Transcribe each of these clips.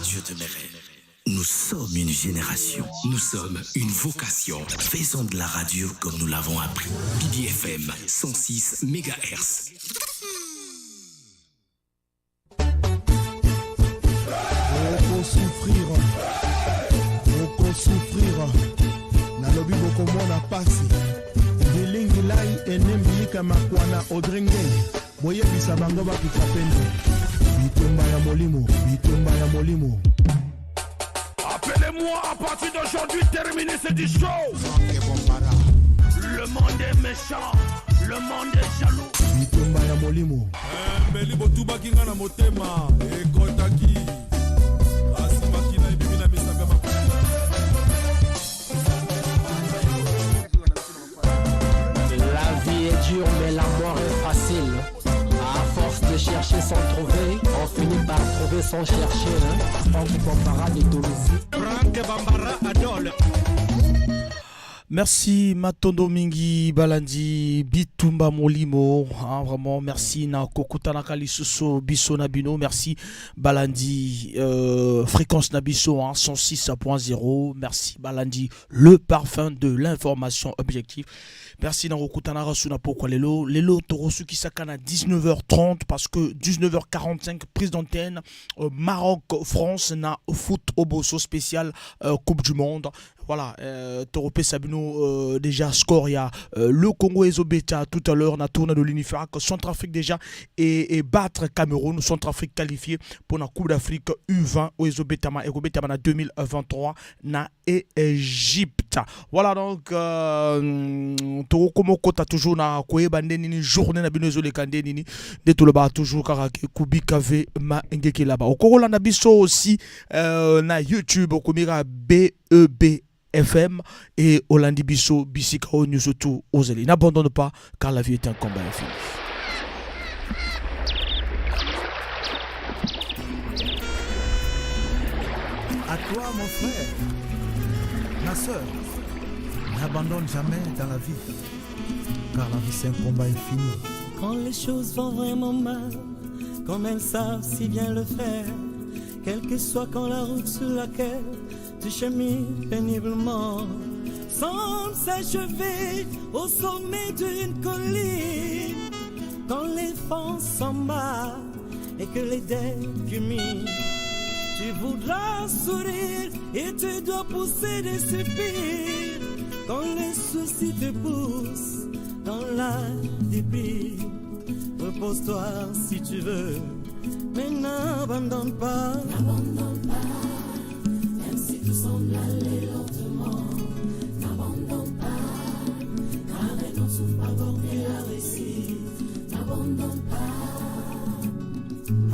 radio de mes rêves. Nous sommes une génération. Nous sommes une vocation. Faisons de la radio comme nous l'avons appris. BBFM 106 MHz. Okosouffrir, okosouffrir, nalobi bokomona pasi. Bilingi lai enembi yika makwana odrenge, boyebisa bango bakita pene. Bitumba ya molimo, bitumba ya molimo. Appelez-moi à partir d'aujourd'hui, terminé c'est du show. Le monde est méchant, le monde est jaloux. Bitumba ya molimo. Mbeli botubaki nga na motema ekotaki asimaki na ebimi na misapi ya makolo. La vie est dure mais la mort est facile. À force de chercher sans trouver, on finit par trouver sans chercher. Hein? Franck Bambara de Dolisie. Franck Bambara Adol. Merci Matondo Mingi Balandi Bitumba Molimo hein, vraiment merci na kokutanaka lisusu biso na bino merci Balandi fréquence na biso, hein, 106.0. Merci Balandi, le parfum de l'information objective. Merci na kokutanaka suna pokwa lelo lelo torosukisaka na 19h30 parce que 19h45 prise d'antenne, Maroc France na foot oboso spécial, Coupe du Monde. Voilà, topesa bino déjà score il y a le Congo ezobeta tout à l'heure na tournoi de l'Unifirak, Centrafrique déjà et battre Cameroun, Centrafrique qualifié pour la Coupe d'Afrique U20 oyo ezobetama ekobetama na 2023 na Égypte. Voilà, donc tokomokota toujours na koyeba nde nini journée na bino ezoleka nde nini nde tolobaka toujours kaka ke kubika ve mangeke là-bas. Okokolanda biso aussi na YouTube, okomika BEB FM et olandi biso bisika oyo nyonso tu ozali. N'abandonne pas car la vie est un combat infini. À toi mon frère, ma soeur, n'abandonne jamais dans la vie, car la vie c'est un combat infini. Quand les choses vont vraiment mal, comme elles savent si bien le faire, quelle que soit quand la route sur laquelle tu chemines péniblement semble s'achever au sommet d'une colline, quand les vents s'embarquent et que les dettes culminent, tu voudras sourire et tu dois pousser des soupirs. Quand les soucis te poussent dans la déprime, repose-toi si tu veux, mais n'abandonne pas. N'abandonne pas, même si tout semble aller lentement. N'abandonne pas, car un autre souffle apporter la réussite. N'abandonne pas.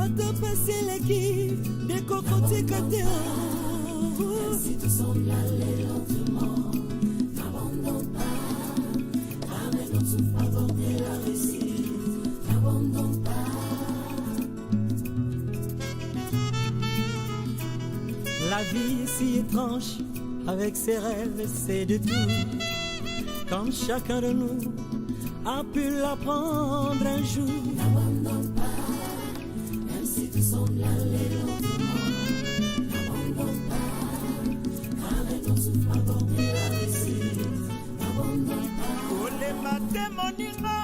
Ata pasi eleki ndeko kotika te. Même si tout semble aller lentement, n'abandonne pas, car un autre souffle apporter la réussite. N'abandonne pas. La vie est si étrange, avec ses rêves et ses détours, comme chacun de nous a pu l'apprendre un jour. N'abandonne pas, même si tout semble aller lentement. N'abandonne pas, car un autre souffle apporter la réussite. N'abandonne pas. Kolemba te moninga.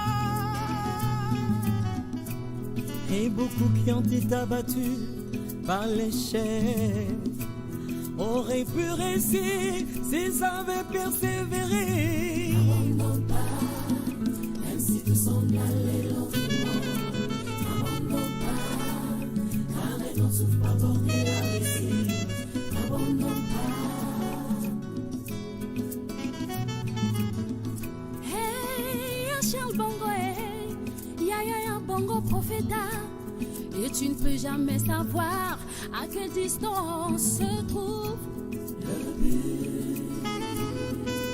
Et beaucoup qui ont été abattus par l'échec auraient pu réussir s'ils avaient persévéré. N'abandonne pas, même si tout semble aller lentement. N'abandonne pas, car un autre souffle apporter la réussite. N'abandonne pas. Hey, ya Charles Bongo, hey, ya ya ya Bongo Profeta. Et tu ne peux jamais savoir à quelle distance se trouve le but,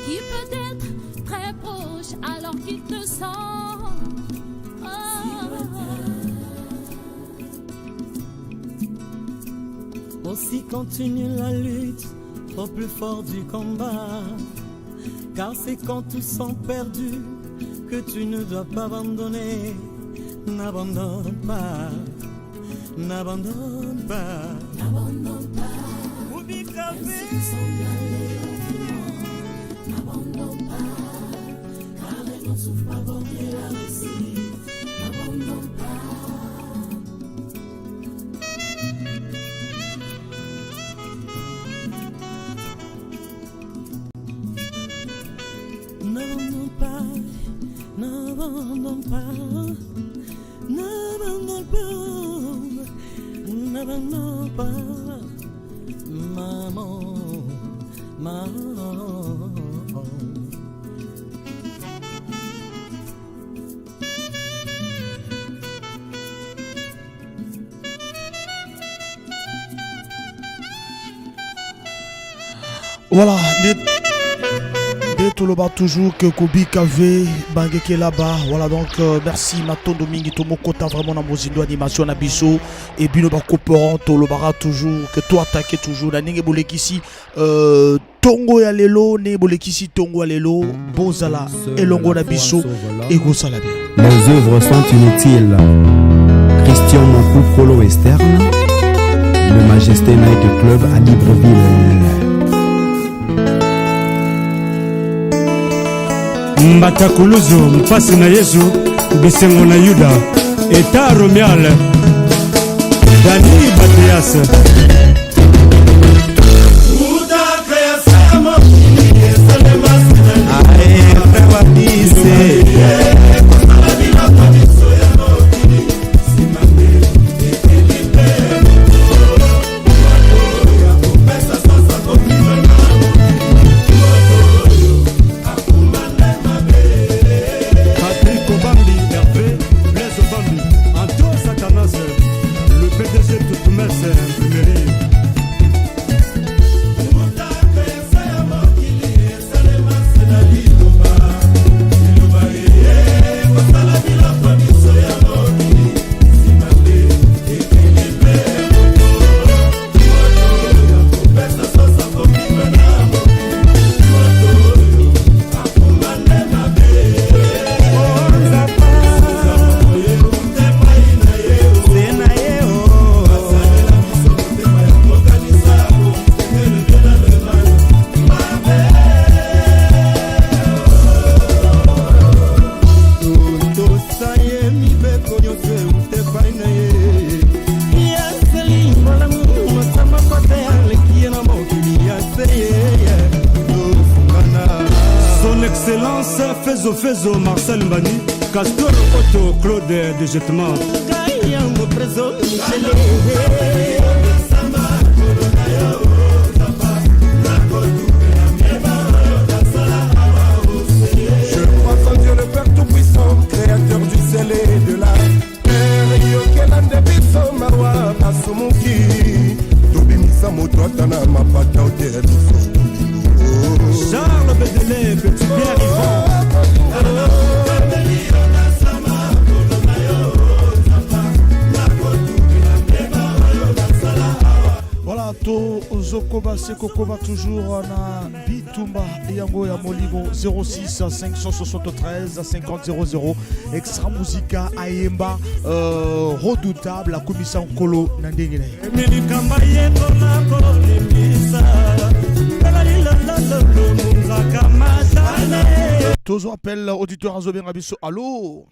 qui peut être très proche alors qu'il te semble oh. Aussi continue la lutte au plus fort du combat, car c'est quand tout semble perdu que tu ne dois pas abandonner. N'abandonne pas, n'abandonne pas. N'abandonne pas. Même si tout semble aller lentement, n'abandonne pas, car un autre souffle apporter la réussite. N'abandonne pas. N'abandonne pas, n'abandonne pas, n'abandonne pas, n'abandonne pas, maman, maman. Voilà, nde toloba toujours que kobika ve bangeke là-bas. Voilà donc merci matondo mingi, tomokota vraiment na mozindo animation na biso et bino bacoopérant. Tolobaka toujours que to attaquer toujours na ndenge bolekisi tongo ya lelo, ndenge bolekisi tongo ya lelo, bozala elongo na biso ekosala bien. Les œuvres sont inutiles. Christian Monkou, Polo Western, le Majesté Night Club à Libreville. Mbatakuluzu mpasi na Yesu, bisengo na Yuda, eta romial, Dani Bateas. Patrick Obambi, Hervé, Blaise Obambi, Anto Satanas, le PDG Toutoumes, Imprimerie. Totosa ye mibeko nyonso euta epai na ye. Yasali malamu masama pate aleki ye na mokili ya se ye tofungana. Son Excellence Fezo Fezo Marcel Mbani, Castor Otto Claude de Jettement. Ngai yango preso Michele. Je crois en Dieu le Père Tout-Puissant, créateur du ciel et de la terre. Yokela nde biso mawa basumuki, tobimisa moto ata na mapata oteya biso. Charles Bedele, Petit Pierre Yvon. Voilà, tozokoba se kokoba toujours na bitumba yango ya molimo. 06 573 50 00. Extra Musica ayemba redoutable, akomisa nkolo na ndenge na ye. Emilikamba yekola kolimbisa lololololo munzaka masane. Tozo appel auditeur azobenga biso. Allo,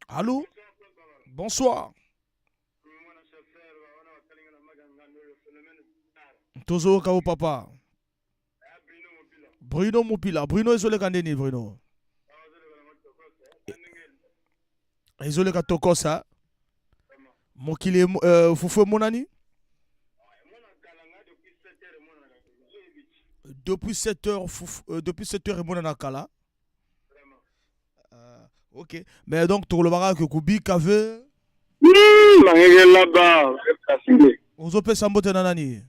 allo, bonsoir. Tozoyoka yo papa. Bruno Mopila. Bruno, ezoleka ndeni Bruno? Ezoleka tokosa mokili fufu emonani depuis 7 heures fufu, depuis 7 heures emonana kala. Ok, mais donc tokolobaka ke kobika ve Mangeke là-bas, kasile. Ozopesa mbote na nani?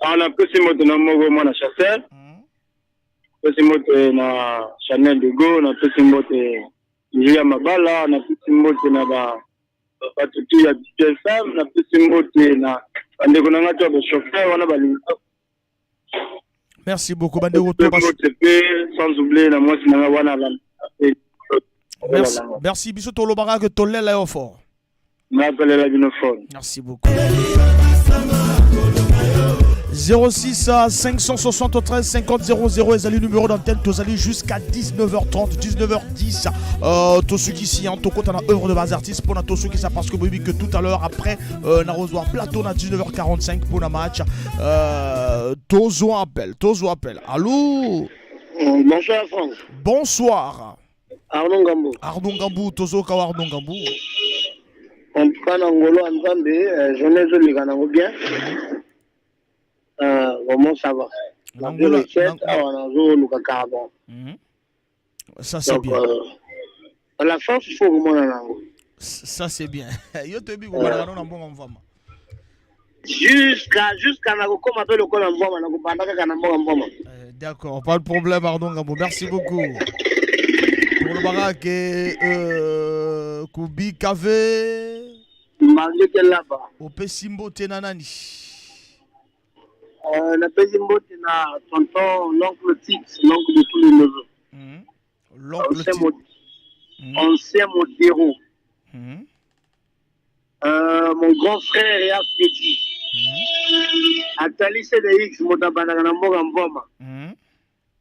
Ah, napesi moto na moko mwana chasseur. Napesi mbote na Chanel de Go, napesi mbote Julia Mabala, napesi mbote na ba bato tu ya BFM, napesi mbote na bandeko na nga to ya bachauffeur wana balingi. Merci beaucoup bandeko to Mbote mpe sans oublier na mwasi na nga wana alanda. Merci, merci. Biso tolobaka ke tolela yo fort. Napelela bino fort. Merci beaucoup. 06 573 50 00 ezali numéro d'antenne tozali jusqu'à 19h30 19h10 euh, tosukisi hein, tokota na œuvre de bas artistes mpona tosukisa parce que boyebi que tout à l'heure après euh, nakozwa plateau na 19h45 mpona match euh, tozwa appel tozwa appel allo. Bonsoir Franck. Bonsoir. Arnaud Ngambu. Arnaud Ngambu, tozoka wa Arnaud Ngambu. En tout cas, na ngolo ya Nzambe, journée ezoleka nango bien. Vraiment ça va. Na Nazwi ngolo- recette awa nazoluka carbon. Ça c'est Donc, bien. La force, il faut komona nango. Ça c'est bien. Yo toyebi kobandaka no na mbongo mvama. Jusqu'à nakokoma mpe lokola mvoma nakobanda kaka na mboka mvoma. D'accord, pas de problème Arnaud Ngambo. Merci beaucoup. Pour le barak et Kubi Kave. Mangeke Laba. Opesi mbote na nani? Napesi mbote na tonton l'oncle Tix, l'oncle de tous les neveux. L'oncle Ancien Ancien Modero. Mon grand frère ya Freddy. Atali CDX moto abandaka na mboka mvoma.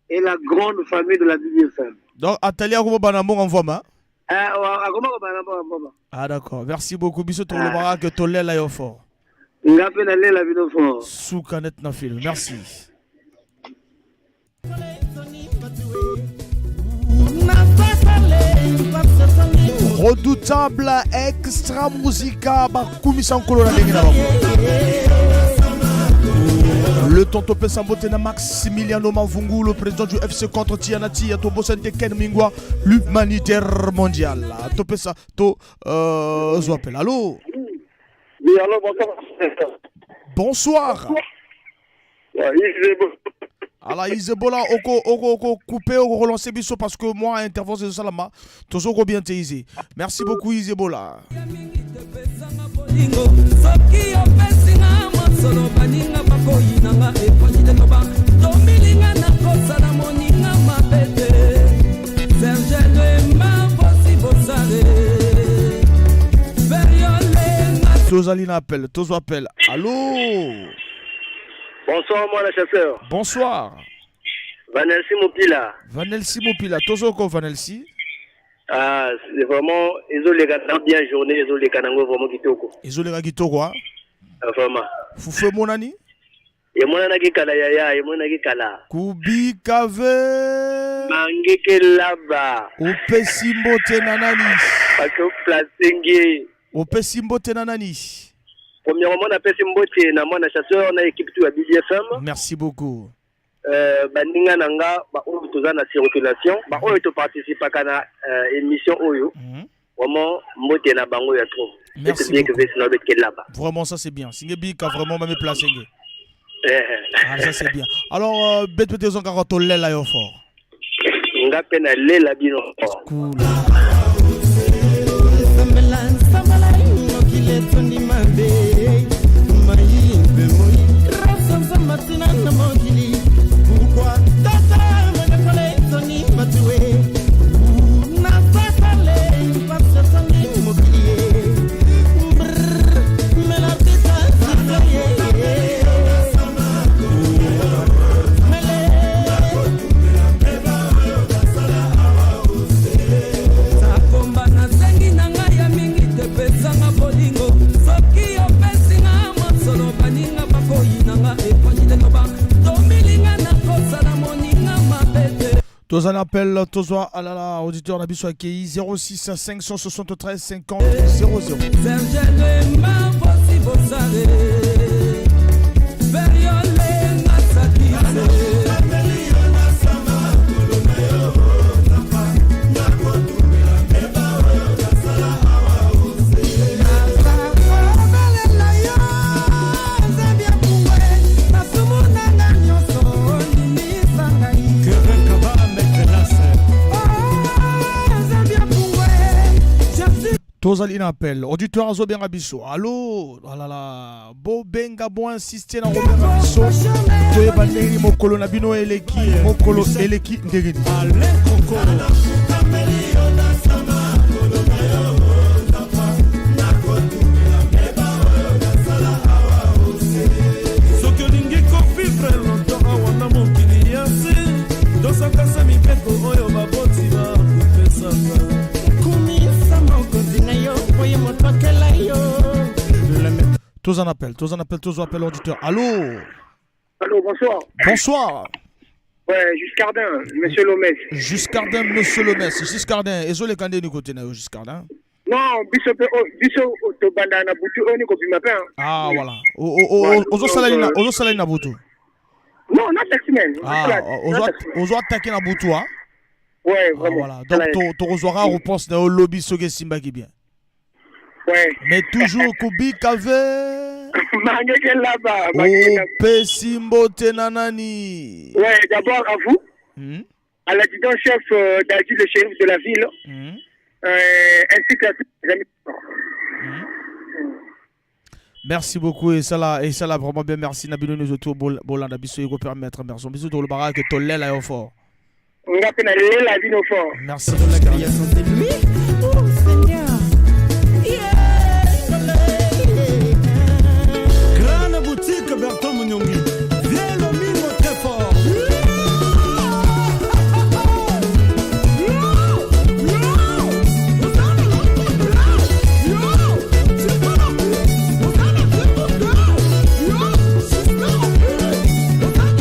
Et la grande famille de la BBFM. Donc Atali akoma na mbongo mvoma. Akoma kobanda na mboka mvoma. Ah d'accord, merci beaucoup. Biso to le barak tolela yo fort. Nga mpe nalela bino fort. Souka net na film. Merci. Redoutable Extra Musica bakumisa nkolo na ndenge na bango. Le tonton pesa mbote na Maximiliano Mavungu, le président du FC contre Tiana Tia, tobosani te Ken Mingwa, l'humanitaire mondial. Topesa to zwa appel. Allô? Oui, allô, bonsoir. Bonsoir. Ouais, Yves. Alors Isebola oko oko oko couper oko relancer biso parce que moi intervention de Salama tozoko bien te Isé. Merci beaucoup Isebola. Bolingo soki opesinga mosolo baninga bakoyinanga eponide loba tomilinga nakosala moninga mabe te Serge Lwemba bosi bosale Feriolenga. Tozali na appel, tozo appel. Allô? Bonsoir, moi, le chasseur. Bonsoir. Vanelsi Mopila. Vanelsi Mopila, tozoko Vanelsi. Ah, c'est vraiment, ezoleka na bien journée, ezoleka nango vraiment kitoko. Ezoleka kitoko hein. Ah, vraiment. Fufu emonani? Emonanaki kala yaya, emonanaki kala. Kubikave. Mangeke Laba. Opesi mbote na nani? Akoplace nge. Opesi mbote na nani? Premièrement, napesi mbote na mwana chasseur na équipe tout ya BDFM. Merci beaucoup. Baninga na nga baoyo toza na circulation, baoyo toparticipaka na émission oyo, vraiment mbote na bango ya trop. Merci. C'est bien que vesi na obetike Laba. Vraiment ça c'est bien. Singebi ka vraiment même placé nge. Eh. Ah ça c'est bien. Alors bet peut encore tolela yo fort. Nga mpe nalela bino. Cool. Sambela, sambela, mokili etondi mabe mai mpe moi rasanzamba ntina na mokili pourquoi tata manekole etoni bato e nasasale mpasi etondi mokili ye Brr, mela pita sika ye. Sakomba nasengi na ngai ya mingi te pesanga bolingo soki opesinga mosolo baninga bakoyinanga eponide loba tomilinga nakosala moninga mabe te. Tozana appel, tozwa alala auditeur na biso akei 06 573 50 00. Serge Lwemba bosi bosale Feriolenga sakise. Kobelela yo Nzambe ya pungwe masumu na nga nyonso olimbisa ngai. Kevin Kaba, maître Nasser. Oh, Nzambe ya pungwe Jésus. Tozali na appel. Auditeur azobenga biso. Allo, alala. Bobenga bo insister na kobenga biso. Toyeba ndenge nini mokolo na bino eleki, mokolo eleki ndenge nini. Alain Coco. Soki olingi kofi Tous en appel, tous en appel, tous en appel auditeur. Allô? Allô, bonsoir. Bonsoir. Ouais, Giscardin, monsieur Lomès. Giscardin, monsieur Lomès. Giscardin, ezoleka nde nini côté na yo, Giscardin? Non, biso pe oh, biso tobanda na butu oyo ni kobima pe. Hein. Ah voilà. Ozosala nini, ozosala nini na butu? Non, na taximan. Ah, ozo attaquer na butu, hein? Ouais, vraiment. Ah, voilà. Donc tokozwaka réponse na yo lobi soki esimbaki bien. Ouais. Mais toujours kubika ve. Mangeke là-bas. Opesi mbote na nani? Ouais, d'abord à vous. À l'adjudant-chef Dadi, le shérif de la ville. Ainsi qu'à tous les amis. Merci beaucoup et ça là vraiment bien, merci na bino nyonso bolanda biso eko permettre, merci biso tolobaka ke tolela yo fort. Nga mpe nalela bino fort. Merci. La création, c'est lui. Oh Seigneur. Grande boutique Berton Munyongi. Viens le mimo très fort.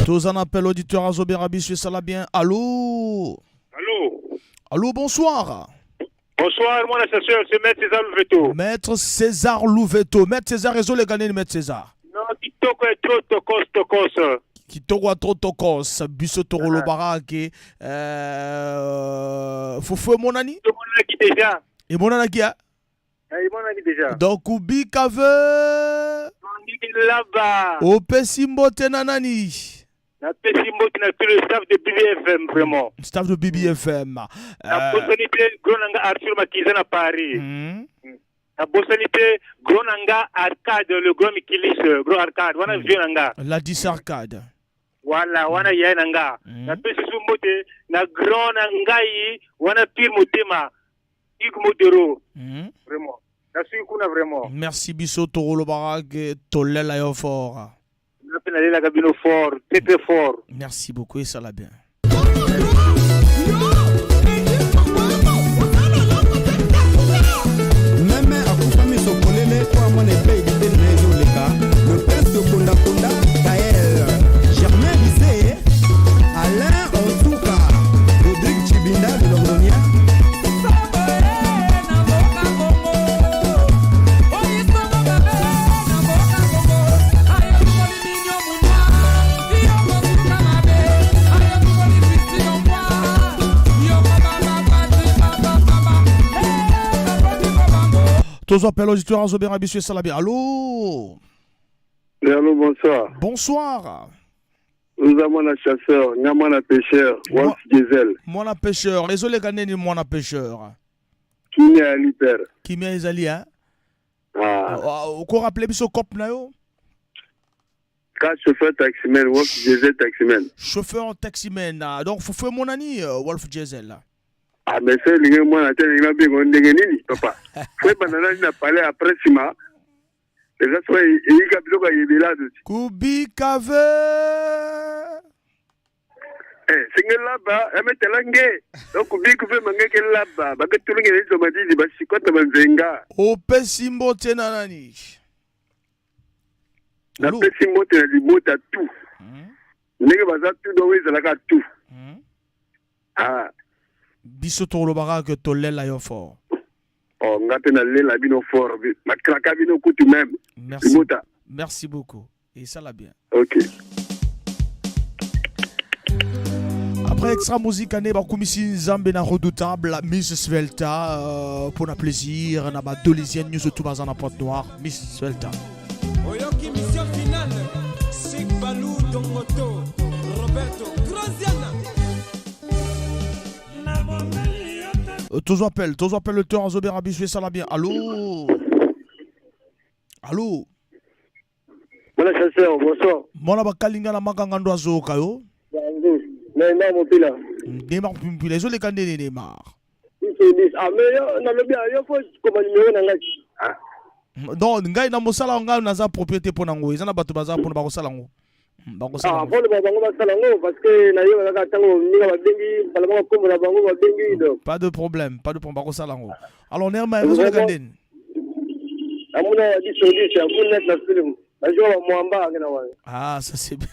Tous en appel auditeur azobenga biso, esala bien. Allô? Allô? Allô, bonsoir. Bonsoir, mon assesseur, c'est Maître César Louveto. Maître César Louveto. Maître César, ezoleka nini, Maître César? Non, kitoko est trop tokos tokos. Kitoko ya trop tokos. Biso tokolobaka ke fufu emonani. Emonanaki déjà. Emonanaki ya. Emonanaki déjà. Donc kubika ve. Laba. Opesi mbote na nani? Napesi mbote na tout le staff de BBFM, vraiment. Staff de BBFM. Nabosani mpe grand na nga Arthur Makiza na Paris. Nabosani mpe grand na nga Arcade, le grand Mikilis, grand Arcade wana, vieux na nga. La 10 Arcade. Wala wana yaye na nga. Napesi su mbote na grand na ngai wana pire motema Hugues Modero. Vraiment, nasuki kuna vraiment. Merci, biso tokolobaka ke tolela yo fort. Nga mpe nalelaka bino fort, très très fort. Merci beaucoup, esala bien. Meme akufa miso polele po amona epai libeli na ye ezoleka. Le prince de Kondakonda, Gael Germain Bise, Alain Ontuka, Rodrigue Chibinda, le londonien. Tozwa appel auditeur azobenga biso, esala bien. Allô? Allô, bonsoir. Bonsoir. Nous avons un chasseur, nous avons un pêcheur, Wolf Diesel. Mwana pêcheur, ezoleka nini, mwana pêcheur? Kimia ya Liper. Kimia ezali, hein? Ah. Okorappeler biso cop na yo? Ka chauffeur taximan, Wolf Diesel taximan. Chauffeur taximan. Ah, donc fufu emonani, Wolf Diesel? Ah, mais c'est elingi mwana te, elingi nabengo ndenge nini, papa? Fo ebanda nani na palais, après nsima eza so eyika biloko ya yebela doti. Kubika ve. Eh, senge laba ametela nge, donc biku ve mangeke laba baketulunge izoma didi basikota banzenga. Opesi mbote na nani? Napesi mbote na libota tout ndenge baza tout, donc ezalaka tout. Ah. Biso tokolobaka ke tolela yo fort. Oh, nga mpe nalela bino fort, makraka bino kutu même. Merci. Libota. Merci beaucoup, esala bien. Ok. Après extra musique ane bakumisi Nzambe na redoutable Miss Svelta, mpona plaisir na badolisienne nyonso tu baza na Pointe Noire, Miss Svelta. Oyoki mission finale, Sik Balu Dongoto, Roberto Graziana. Toujours appel, toujours appel, le temps azobenga biso, esala bien. Allô, allô? Mwana chasseur, bonsoir. Mwana bakalinga na makanga ndo azoyoka yo. Neymar Mopila. Neymar Mpila, ezoleka ndeni, Neymar? Ah, mais yo nalobi yo fo koma numéro na ngai. Non, ngai na mosala ngai naza propriété mpo nango, eza na bato baza mpona bakosala yango, bakosala. Ah, mpona bango basala yango, parce que nayeba kaka ntango ndenge babengi mbala moko kombo na bango babengi donc. Pas de problème, pas de problème, bakosala yango. Alors Neymar, ezoleka ndeni? Namona ya biso biso ya kuna net na film. Bajour ba mwamba ngena wana. Ah, ça c'est bien.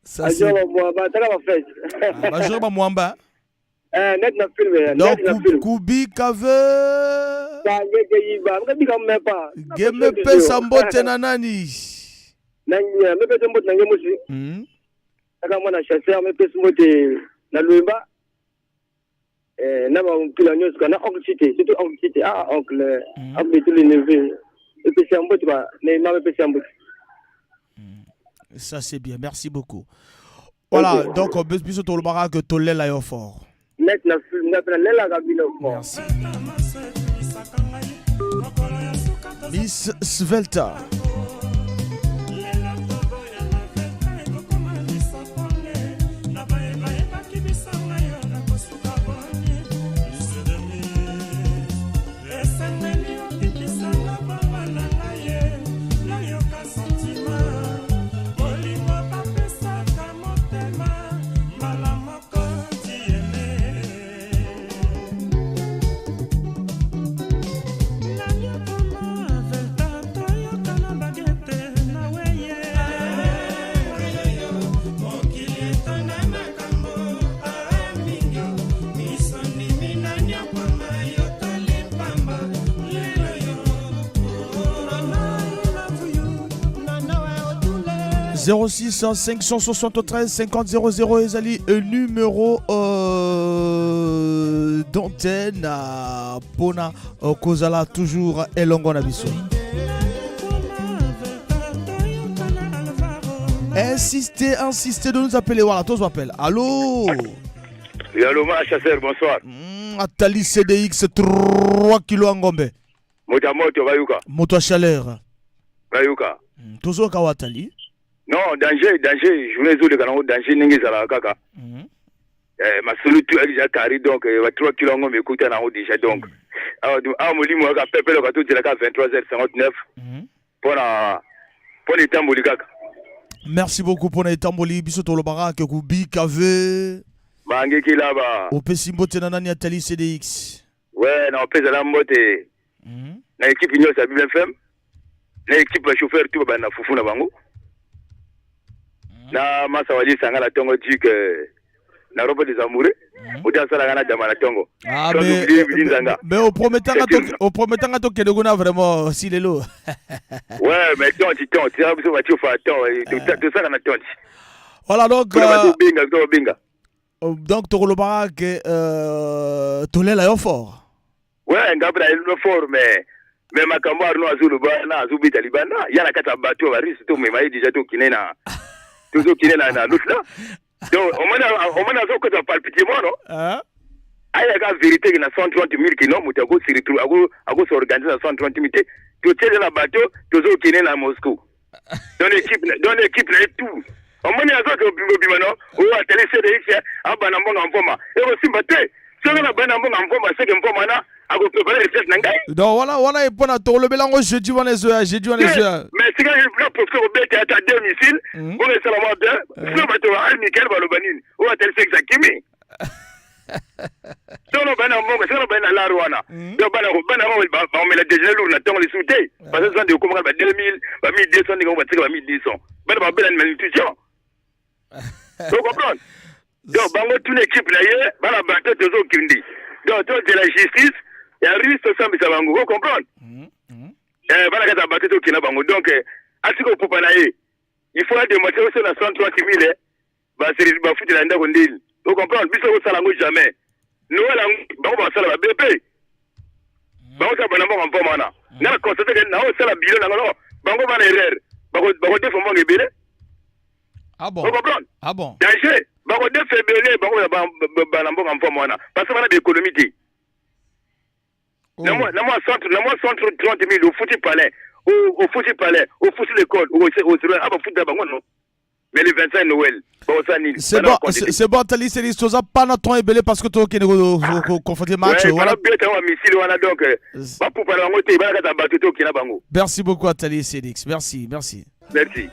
Ça c'est Bajour ba mwamba, tala ba fête. Ah, bajour ba mwamba. Eh, net na film ya, Donc net na film. Kubika ve. Kangeke yiba, ngabika mmepa. Geme pesa mbote na nani? Na mepesa mbote na nge musi. Kaka mwana chasseur mepesa mbote na Luemba. Eh, na ba mpila nyonso ka na oncle Chite, surtout oncle Chite. Ah, oncle, oncle de tous les neveux. Mepesa mbote ba, Neymar mepesa mbote. Ça c'est bien, merci beaucoup. Voilà, donc biso tolobaka que tolela yo fort. Net na film, nga pe nalelaka bino fort. Merci. Miss Svelta. 06 573 50 00 ezali numéro d'antenne pona kozala toujours elongo na biso. Insistez, insistez de nous appeler. Voilà, tous appellent. Allô? Oui, allô, ma chasseur, bonsoir. Atali CDX 3 kilos en Gombe. Moto moto, bayuka. Moto à chaleur. Bayuka. Tozo Atali. Non, danger, danger. Journée ezoleka nango danger ndenge ezalaka kaka. Eh, masolo tu déjà carré donc ba 3 kilos yango mekuta nango déjà donc. Awa molimo kaka pepele ka tozelaka 23h59 mpona mpona etamboli kaka. Merci beaucoup pour etamboli biso tolobaka ke kubika ve. Bangeki laba. Opesi mbote na nani Atali CDX? Ouais, na opesa mbote. Na équipe nyonso ya Bible FM. Na équipe ya chauffeur tout ba na fufu na bango. Na masa walisanga na tongo dik na robe des amoureux. Oti asalaka na dama na tongo. Ah, mais, mais oprometanga tokende kuna vraiment si lelo. Ouais, mais tonti tonti biso batie ofa ton tosala na tonti. Voilà donc benga benga. Donc tokolobaka ke tolela yo fort. Ouais, nga mpe nayeli fort mais makambo Arno azoloba na azobeta libanda ya na kati ya bato ya barusse tomema ye déjà tokine na tozokine na l'autre là. Donc omoni azokota palpitement no ayaka vérité ke na 130 000 kino moto akos'organiser na 130 000 te totiele na bato tozokine na Moscou dans l'équipe na ye tout omoni azoke obima no oyo atali CDX abana mbongo mvoma ekosimba te soki na bana mbongo mvoma seke mvoma na akoprépare retraite na ngai. Donc wana wana epona tolobela yango jeudi wana ezoya jeudi wana ezoya. Mais sika na profite kobeta ata deux missiles bongo esala mwa bien soki bato ba Michael baloba nini oyo atali sexe akimi soki bana mbongo soki bana na lar wana donc bana bana baomela déjeuner lourd na ntongo lisusu te parce que zande ekomaka ba 2000 ba 1200 ndenge batika ba 1200 bana babela ni malnutrition. Tu comprends? Donc bango tuna équipe na ye bana bato tozokende donc tozela justice ya russe tosambisa bango o comprendre. Bana kati ya bato tokenda bango donc atika kopupa na ye il faut adémontrer oso na 130 000 bafutela ndako ndeni o comprendre biso kosala yango jamais Noël yango bango basala ba BP bango sala bana mbongo mpoma wana nga na constate ke naosala bilan nango no bango bana erreur bakodefa mbongo ebele. Ah bon? O comprendre? Ah bon? Danger bakodefa ebele bango bana mbongo mpoma wana parce que bana baéconomie te. Na mwa 130 000 ofuti palais ofuti palais ofuti l'école abafuta bango non. Mais le 25 Noël, bon, ça, nini. C'est bon, c'est bon, Tali, c'est l'histoire. Pas notre temps ebele parce que toi qui est confronté match. Ouais, voilà. Missile, voilà, donc, merci beaucoup, Atali CDX. Merci, merci. Merci.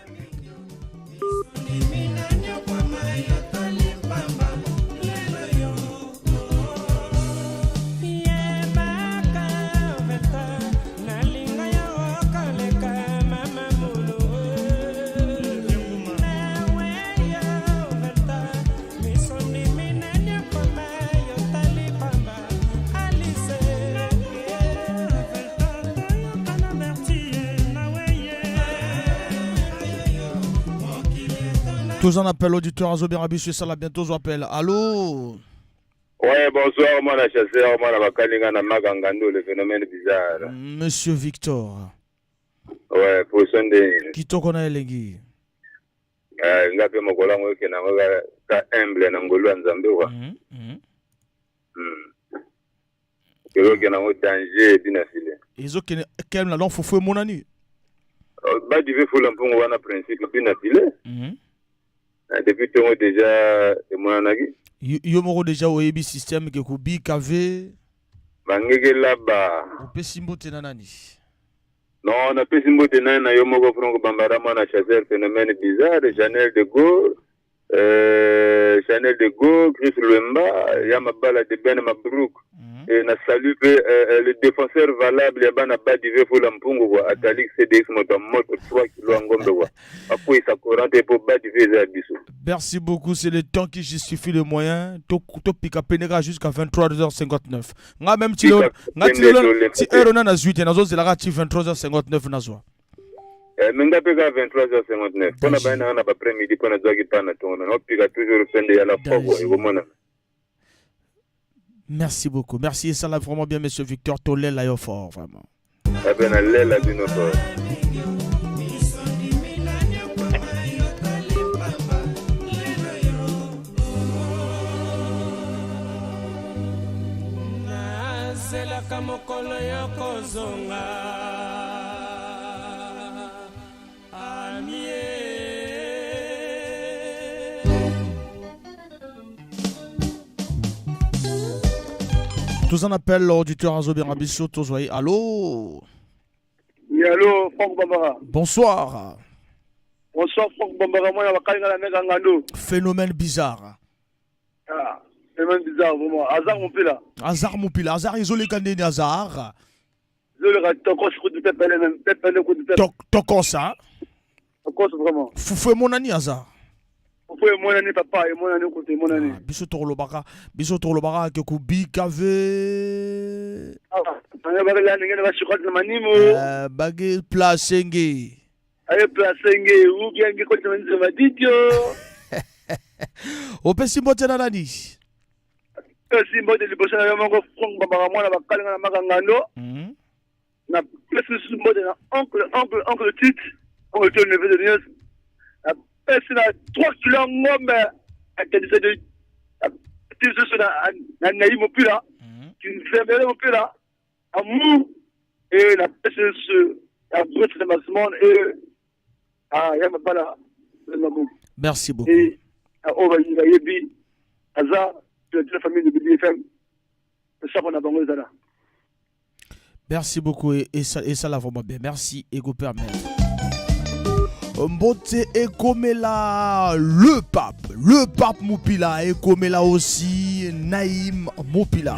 Tous en appel auditeur azobera biso esala bientôt zo appel. Allô? Ouais, bonsoir, moi, la chasseur, moi, la bakalinga, na magangando, le phénomène bizarre. Monsieur Victor. Ouais, pour sonde. Kitoko na elengi. Nga pe mokolo yango ekende yango ka humble na ngolu ya Nzambe kwa. Ekokende yango danger ebi na file. Ezokende calme na donc fufu emonani. Badive fula mpungu wana principe ebi na file. Depuis tongo déjà emonanaki. Yo moko déjà oyebi système ke kobika ve. Bangeke laba. Opesi mbote na nani? Non, napesi mbote naye na yo moko Franck Bambara, mwana chasseur phénomène bizarre, Chanel de Gaulle, Chanel de Gaulle, Chris Luemba, ya Mabala de Ben Mabrouk. Et na salue pe le défenseur valable ya bana Badive Fula Mpungu quoi, Atalik CDX moto moto 3 kilos ya ngombe quoi. Akweyisa courant te po Badive eza ya biso. Merci beaucoup, c'est le temps qui justifie le moyen. To to pika peneka jusqu'à 23h59. Nga même ti lelo, nga ti lelo ti heure na nazwi te nazozelaka ti 23h59 nazwa. Mais nga mpe kaka 23h59 mpona baye nanga na baprès midi mpo nazwaki pa na tongo na opika toujours pende ya la foi quoi, ekomonana. Merci beaucoup. Merci, ça l'a vraiment bien, monsieur Victor Tolela yo fort, vraiment. Abe na lela bino fort. Nazelaka mokolo yo kozonga amie. Tous en appel l'auditeur Azobera Biso Tozoy. Allô? Oui, allô, Franck Bambara. Bonsoir. Bonsoir, Franck Bambara. Moi, je suis la mec Ngando. Phénomène bizarre. Ah, phénomène bizarre, vraiment. Hazard Moupila. Hazard Moupila. Hazard isolé Kandé Hazard. Isolé Tokos, coup de tête, même. Tête, coup de tête. Tokos, hein? Tokos, vraiment. Foufou mon ami, Hazard. Foufou mon ami, papa, et mon ami, côté, mon ami. Ah, biso torlobaka, biso torlobaka, que kubi kave. Ah, Bage place nge. Aye place nge, ou bien nge kote manzi maditio. Opesi mbote na nani? Opesi mbote liboso na yo moko Franck Bambara mwana bakalinga na makangando. Na pesi lisusu mbote na oncle, oncle, oncle Tite, oncle Tite neveu de Nios. Na pesi na 3 kilos ngombe akendisa de pesi lisusu na Naï Mopila, Kinzembele Mopila, Amour, et na pesi lisusu na Brut de Masmon et ah, ya Mabala, de Mabou. Merci beaucoup. Et oh, bah, il va y être, Aza, de la famille de BDFM, le sac on a bango ezala. Merci beaucoup et ça l'a vraiment bien. Merci et go permet. Mbote Ekomela, le pape Moupila, Ekomela aussi, Naïm Moupila.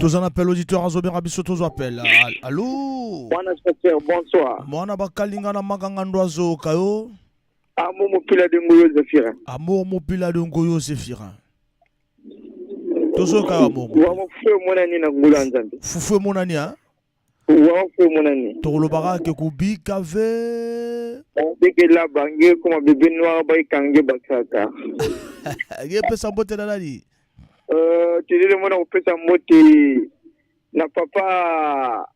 Tous en appel auditeur Azobera biso tous appel. Allô? Mwana chasseur, bonsoir. Mwana bakalinga na maganga ndwazo kayo. Amour Mopila de Ngoyo Zéphirin. Amour Mopila de Ngoyo Zéphirin. Tozo ka amour. Wa mofue monani na ngulu nzambe. Fufue monani hein? Wa mofue monani. Tolobaka ke kubika ve. Beke la bange kuma bébé noir ba ikange bakaka. Ye pesa mbote na nani? Tilele mona kopesa mbote na papa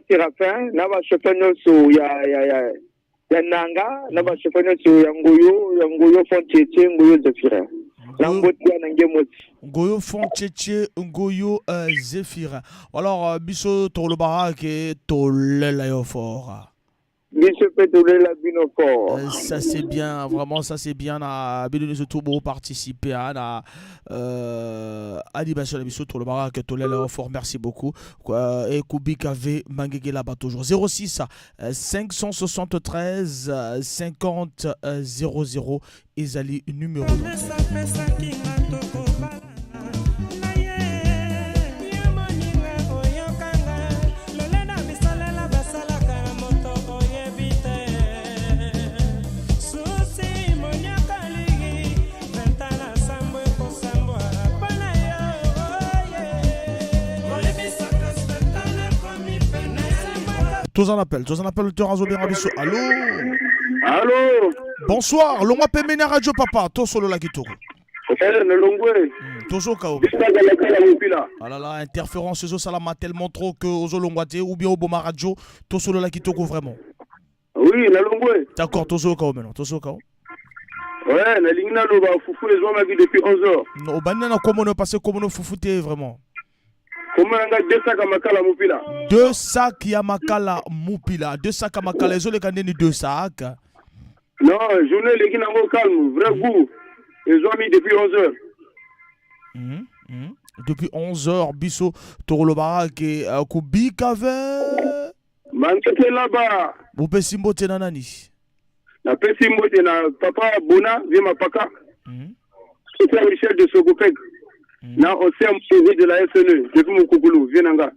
Séraphin na ba chauffeur nyonso ya Nanga na ba chauffeur nyonso ya Ngoyo Fontietie Ngoyo Zéphirin na mbote ya Nange Moti Ngoyo Fontietie Ngoyo Zéphirin. Alors biso tolobaka ke tolela yo fort. Biso pe tolela bino fort. Ça c'est bien, vraiment ça c'est bien na bino surtout pour participer à na animation biso tolobaka ke tolela yo fort. Merci beaucoup. Et Kubika V Mangege là-bas toujours 06 573 50 00 ezali numéro d'antenne. Toza na appel, toza na appel, auditeur azobenga biso. Allo? Allo? Bonsoir, longwa pembeni ya radio papa, tosolola kitoko. Eh, nalongwe. Tozoka o. Mopila. Ah là là, interférence ezosalama tellement trop que ozolongwa te ou bien oboma radio, tosolola kitoko vraiment. Oui, nalongwe. D'accord, tozoyoka o maintenant, tozoyoka o. Ouais, nalingi naloba fufu ezwamaki depuis 11 heures. Non, obandi na komono parce que komono fufu te vraiment. Kombo na ngai deux sacs ya makala mopila. Deux sacs ya makala mupila, deux sacs ya makala ezoleka ndeni deux sacs. Non, journée eleki nango calme, vrai goût. Ezwami depuis 11 heures. Depuis 11 heures biso tokolobaka ke kobika ve Mangete laba. Bopesi mbote na nani? Napesi mbote na papa Bona vie mapaka. Frère Michel de Sokopek. Na ancien président de la SNE depuis Mokokolo, vie na nga.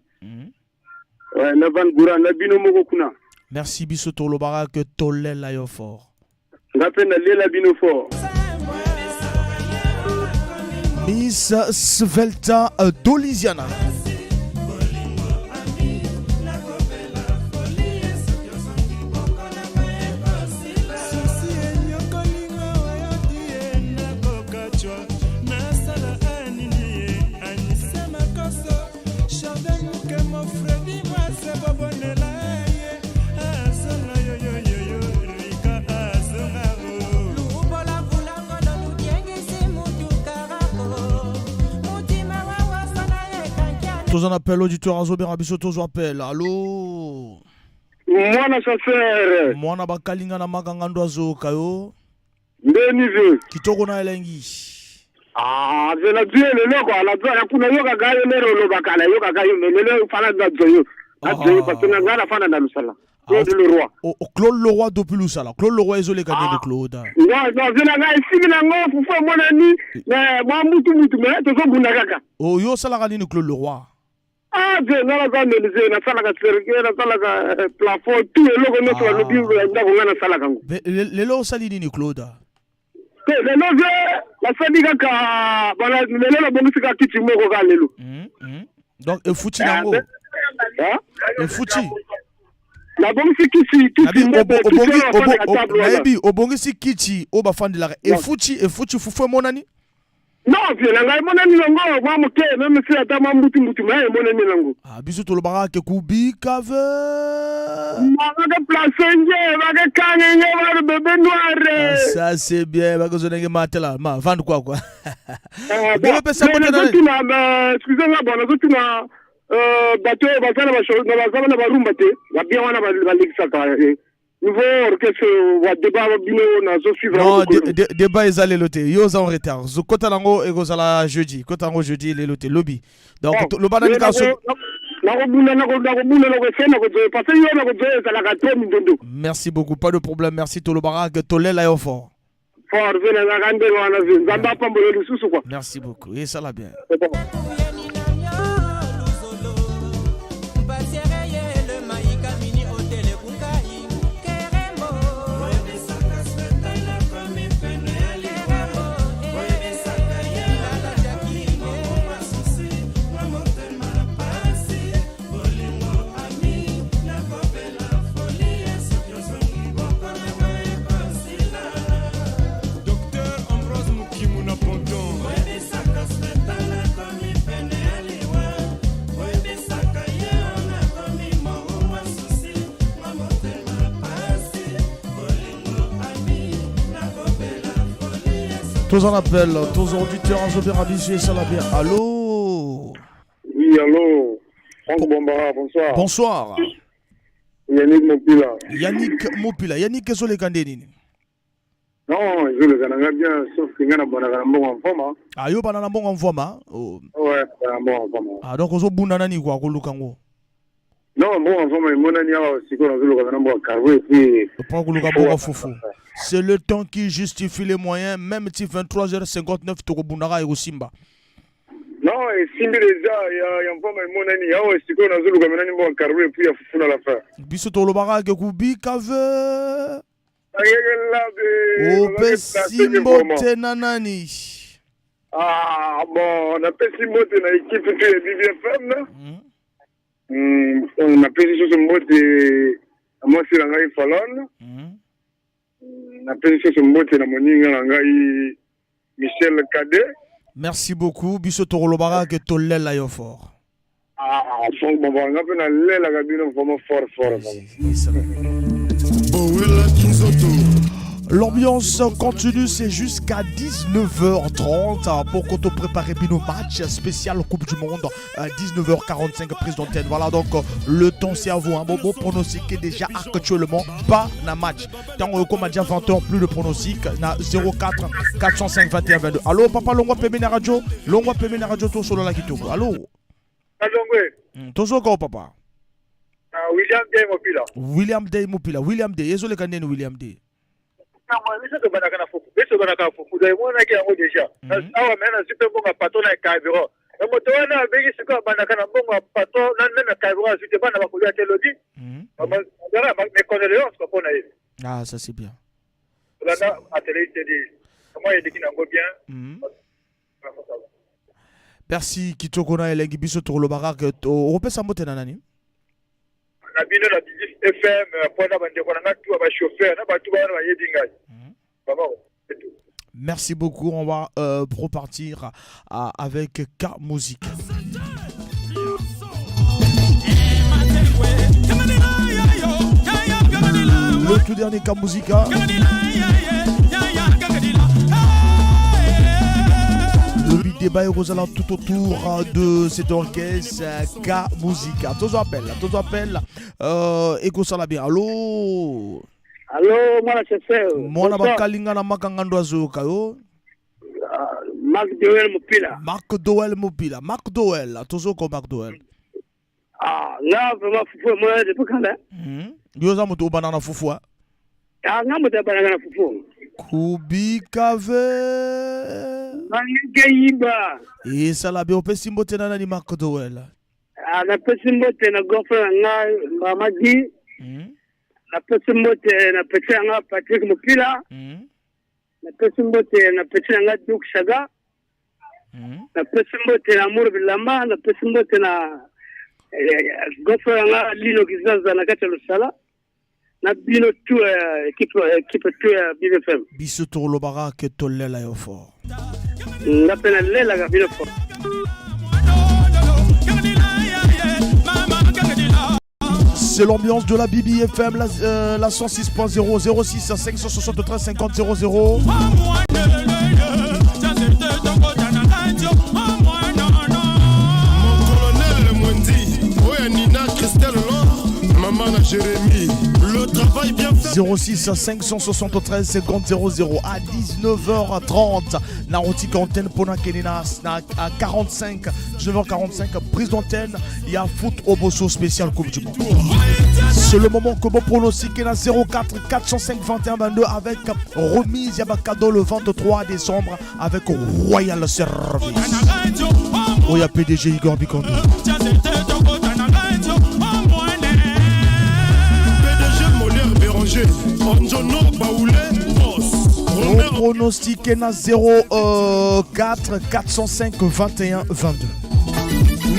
Ouais, na Van Goura, na bino moko kuna. Merci, biso tolobaka ke tolela yo fort. Nga mpe nalela bino fort. Miss Svelta Dolisiana. Toza na appel, auditeur azobenga biso, tozwa appel. Allo? Mwana chasseur. Mwana bakalinga na makanga ndo azoyoka yo. Ndeni ve. Kitoko na elengi. Ah, ve na dio lelo kwa na dio kuna yoka ga yo lero lobaka na yoka ga yo mais lelo fana na dio yo. Na dio yo parce que na ngana fana na lusala. Claude Leroy. Oh, oh, Claude Leroy depuis Lusala. Claude Leroy ezoleka ndenge Claude. Non, non, ve na ngai esimi nango fufu emonani mais mwa mutu mutu mais tozobunda kaka. Oh, yo osalaka nini Claude Leroy? Ah, ve nga naza menuisier, nasalaka serrure, nasalaka plafond, tout eloko nyonso balobi ya ndako nga nasalaka yango. Lelo osali nini Claude? Te, lelo ve nasali kaka bala, lelo nabongisi kaka kiti moko kaka lelo. Donc efuti nango? Efuti? Nabongisi kiti, kiti Nabi, moko, kiti oyo bafandaka table wana. Nayebi obongisi kiti oyo bafandelaka. Efuti, efuti fufu emonani? Non, vieux na ngai emonani nango mwa moke, même si ata mwa mbutu mbutu, mais emonani nango. Ah, biso tolobaka ke kubika ve. Bakake place nge, bakake kange nge, bakake bébé noir. Ah, ça c'est bien, bakozo ndenge matela, ma vendre quoi quoi. Eh, Bebe bon, pesa mais mbote na nazotuna, mais, excusez nga, bon, nazotuna, bato oyo baza na ba cho-, na baza na barumba te, ba bien wana balekisaka, nouveau orchestre wa débat bino nazo suivre Non, yango mokolo. débat eza lelo te, yo oza en retard. Kota nango ekozala jeudi, kota yango jeudi, lelo te, lobi. Donc, Bon, loba nani mais kaka nakobunda, nakobunda, nakofe, nakozoya, parce que yo nakozoya ezalaka trop mindondo. Merci beaucoup, pas de problème, merci tolobaka ke tolela yo fort. Fort, ve nazalaka ndenge wana ve. Nzambe apambola lisusu quoi. Merci beaucoup, esala bien. C'est bon. Tous en appel, tous auditeurs, azobenga biso, esala bien. Allô? Oui, allô. Franck Bombara, bonsoir. Bonsoir. Yannick Mopila. Yannick Mopila. Yannick, ezoleka nde nini? Non, ezoleka na nga bien, sauf que nga nabonaka na mbongo ya mvoma. Ah, yo bana na mbongo ya mvoma? Oh. Ouais, na mbongo ya mvoma. Ah, donc ozobunda nani kwa koluka ngo? Non, mbongo ya mvoma emonani awa sikoyo nazoluka na mbongo ya carbo et puis Mpo koluka mbongo ya fufu. C'est le temps qui justifie les moyens, même si 23h59 tokobundaka ekosimba. Non, esimbi déjà ya mvoma emonani awa sikoyo nazoluka menani mbongo ya carbo et puis ya fufu na la fin. Biso tolobaka ke kubika ve. Ayekelabe. Opesi mbote na nani? Ah, bon, napesi mbote na équipe tu ya BBFM. Napesi lisusu mbote na mwasi na ngai Falon. Napesi lisusu mbote na moninga na ngai Michel Kade. Merci beaucoup. Biso tokolobaka ke tolela yo fort. Ah, Franck Bambara, nga mpe nalelaka bino vraiment fort fort. L'ambiance continue, c'est jusqu'à 19h30 hein, pour qu'on te prépare nos match spécial Coupe du Monde, 19h45 prise d'antenne. Voilà donc le temps c'est à vous. Hein. Bon, bon pronostic est déjà actuellement pas na match. Tant comme déjà 20h plus le pronostic na 04 405 21 22. Allô papa longwa pembeni na radio, longwa pembeni na radio tosolola kitoko. Allô. Kalongwe. Tozoka papa. Ah, William Day Mopila. William Day Mopila, William Day, ezoleka ndeni William Day? Biso tobandaka na fufu, biso tobandaka na fufu, donc emonanaki yango déjà. Awa me nazwi mpe mbongo ya patron na carburant. Na moto wana abengi sikoyo abandaka na mbongo ya patron na meme ya carburant azwi te, bana bakolia te lobi. Mes condoléances quoi mpo na ye. Ah, ça c'est bien. Olanda atelier te di. Moi eleki nango bien. Merci kitoko na elengi. Biso tokolobaka ke okopesa mbote na nani? Na bino na Bigis FM, mpona bandeko na ngai tu ya bachauffeur na bato wana bayebi ngai. Vraiment, c'est tout. Merci beaucoup. On va repartir avec K Musique. Le tout dernier K Musica. Le débat est tout autour de cet orchestre K Musica. Tous appel, tous appel. Ekosala bien. Allô? Allô, mwana chasseur. Mwana bakalinga na makanga ndo azoyoka yo. Marc Doel Mopila. Marc Doel Mopila. Marc Doel, tozoko Marc Doel. Ah, nga vraiment fufu mwana depuis kala. Yo oza moto obanda na fufu? Ah, nga moto abandaka na fufu. Kubika ve. Manike yiba. Esala bien. Opesi mbote na nani, Marc Doel? Ah, napesi mbote na gorfre na nga Mamadi. Napesi mbote na petit na nga Patrick Mopila. Napesi mbote na petit na nga Duk Shaga. Napesi mbote na Amour Bilamba. Napesi mbote na gorfre na nga Lino Kizaza na kati ya Lusala. Na bino tout équipe tout ya BFM. Biso tokolobaka ke tolela yo fort. Nga mpe nalelaka bino fort. C'est l'ambiance de la BBFM, la 106.0, 06 573 50 00. Mon colonel Mwendi, oyo Nina Christelle Lor, maman na Jérémy, le travail bien fait. 06 573 50 00 à 19h30. Narotique antenne pona Kenena à 45, 19h45, prise d'antenne. Il y a foot au Bosso spécial Coupe du Monde. C'est le moment que bon pronostic est 04 405 21 22 avec remise ya ba cadeau le 23 décembre avec Royal Service. Oya PDG Igor Bikondo. PDG Molière Béranger, Anjono Baoulé, Boss. Au pronostic est 0 4 405 21 22.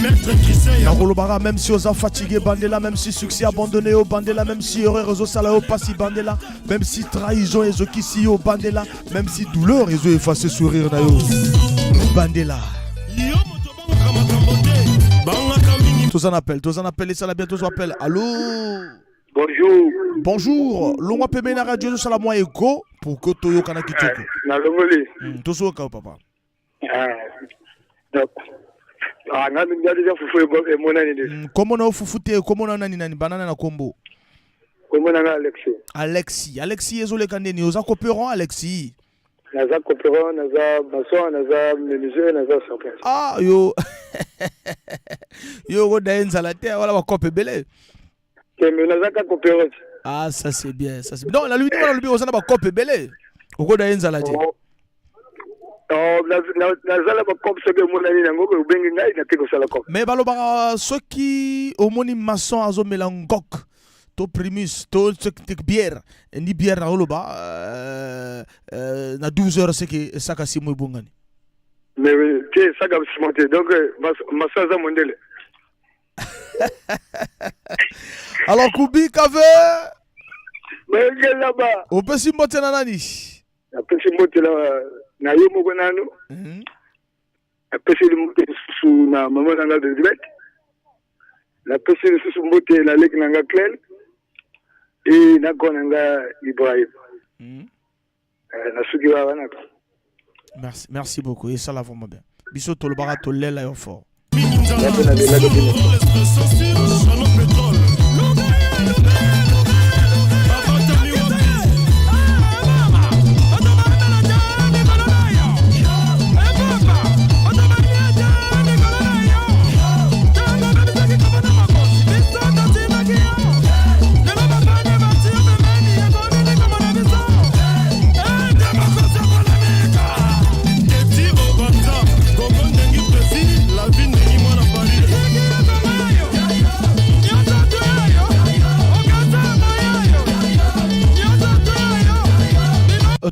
Maître Kisseya. Nakolobaka même si oza fatigué, bandela, même si succès abandonné yo, bandela, même si erreur ezosala yo pasi, bandela, même si trahison ezokisi yo, bandela, même si douleur ezo effacer sourire na yo, bandela. Toza na appel, toza na appel, esala bien, tozo appel. Allô? Bonjour. Bonjour. Longwa pembeni na radio, ezosala mwa écho pour que toyokana kitoko. Nalongoli. Tozoyoka yo papa. Ah, donc, ah, nga nga déjà fufu emonani nde. Kombo na yo fufu te, kombo na yo nani nani, banana na kombo? Kombo na nga Alexi. Alexi, Alexi, ezoleka ndeni? Oza coopérant, Alexi? Naza coopérant, naza maçon, naza menuisier, naza serpent. Ah, yo yo okoda ye nzala te wala bakope ebele. Te, mais naza ka coopérant. Ah, ça c'est bien, ça c'est bien. Non, nalobi ndenge nalobi, oza na bakope ebele, okoda ye nzala te. Oh, nazala bakope, soki emonani nango obengi ngai, nake kosala kope. Mais balobaka soki omoni maçon azomela ngok to primus to bière ni bière na oloba na 12 heures seke esaka simo ebongani. Mais te, esaka simo te. Donc maçon aza mondele. Alors Kubika ve Mayongelaba. Opesi mbote na nani? Napesi mbote na yo moko nanu. Napesi mbote lisusu na mama na nga Elizabeth. Napesi lisusu mbote na leki na nga Claire et na grand na nga Ibrahim. Nasuki wana. Merci, merci beaucoup. Et ça la vraiment bien. Biso tolobaka tolela yo fort.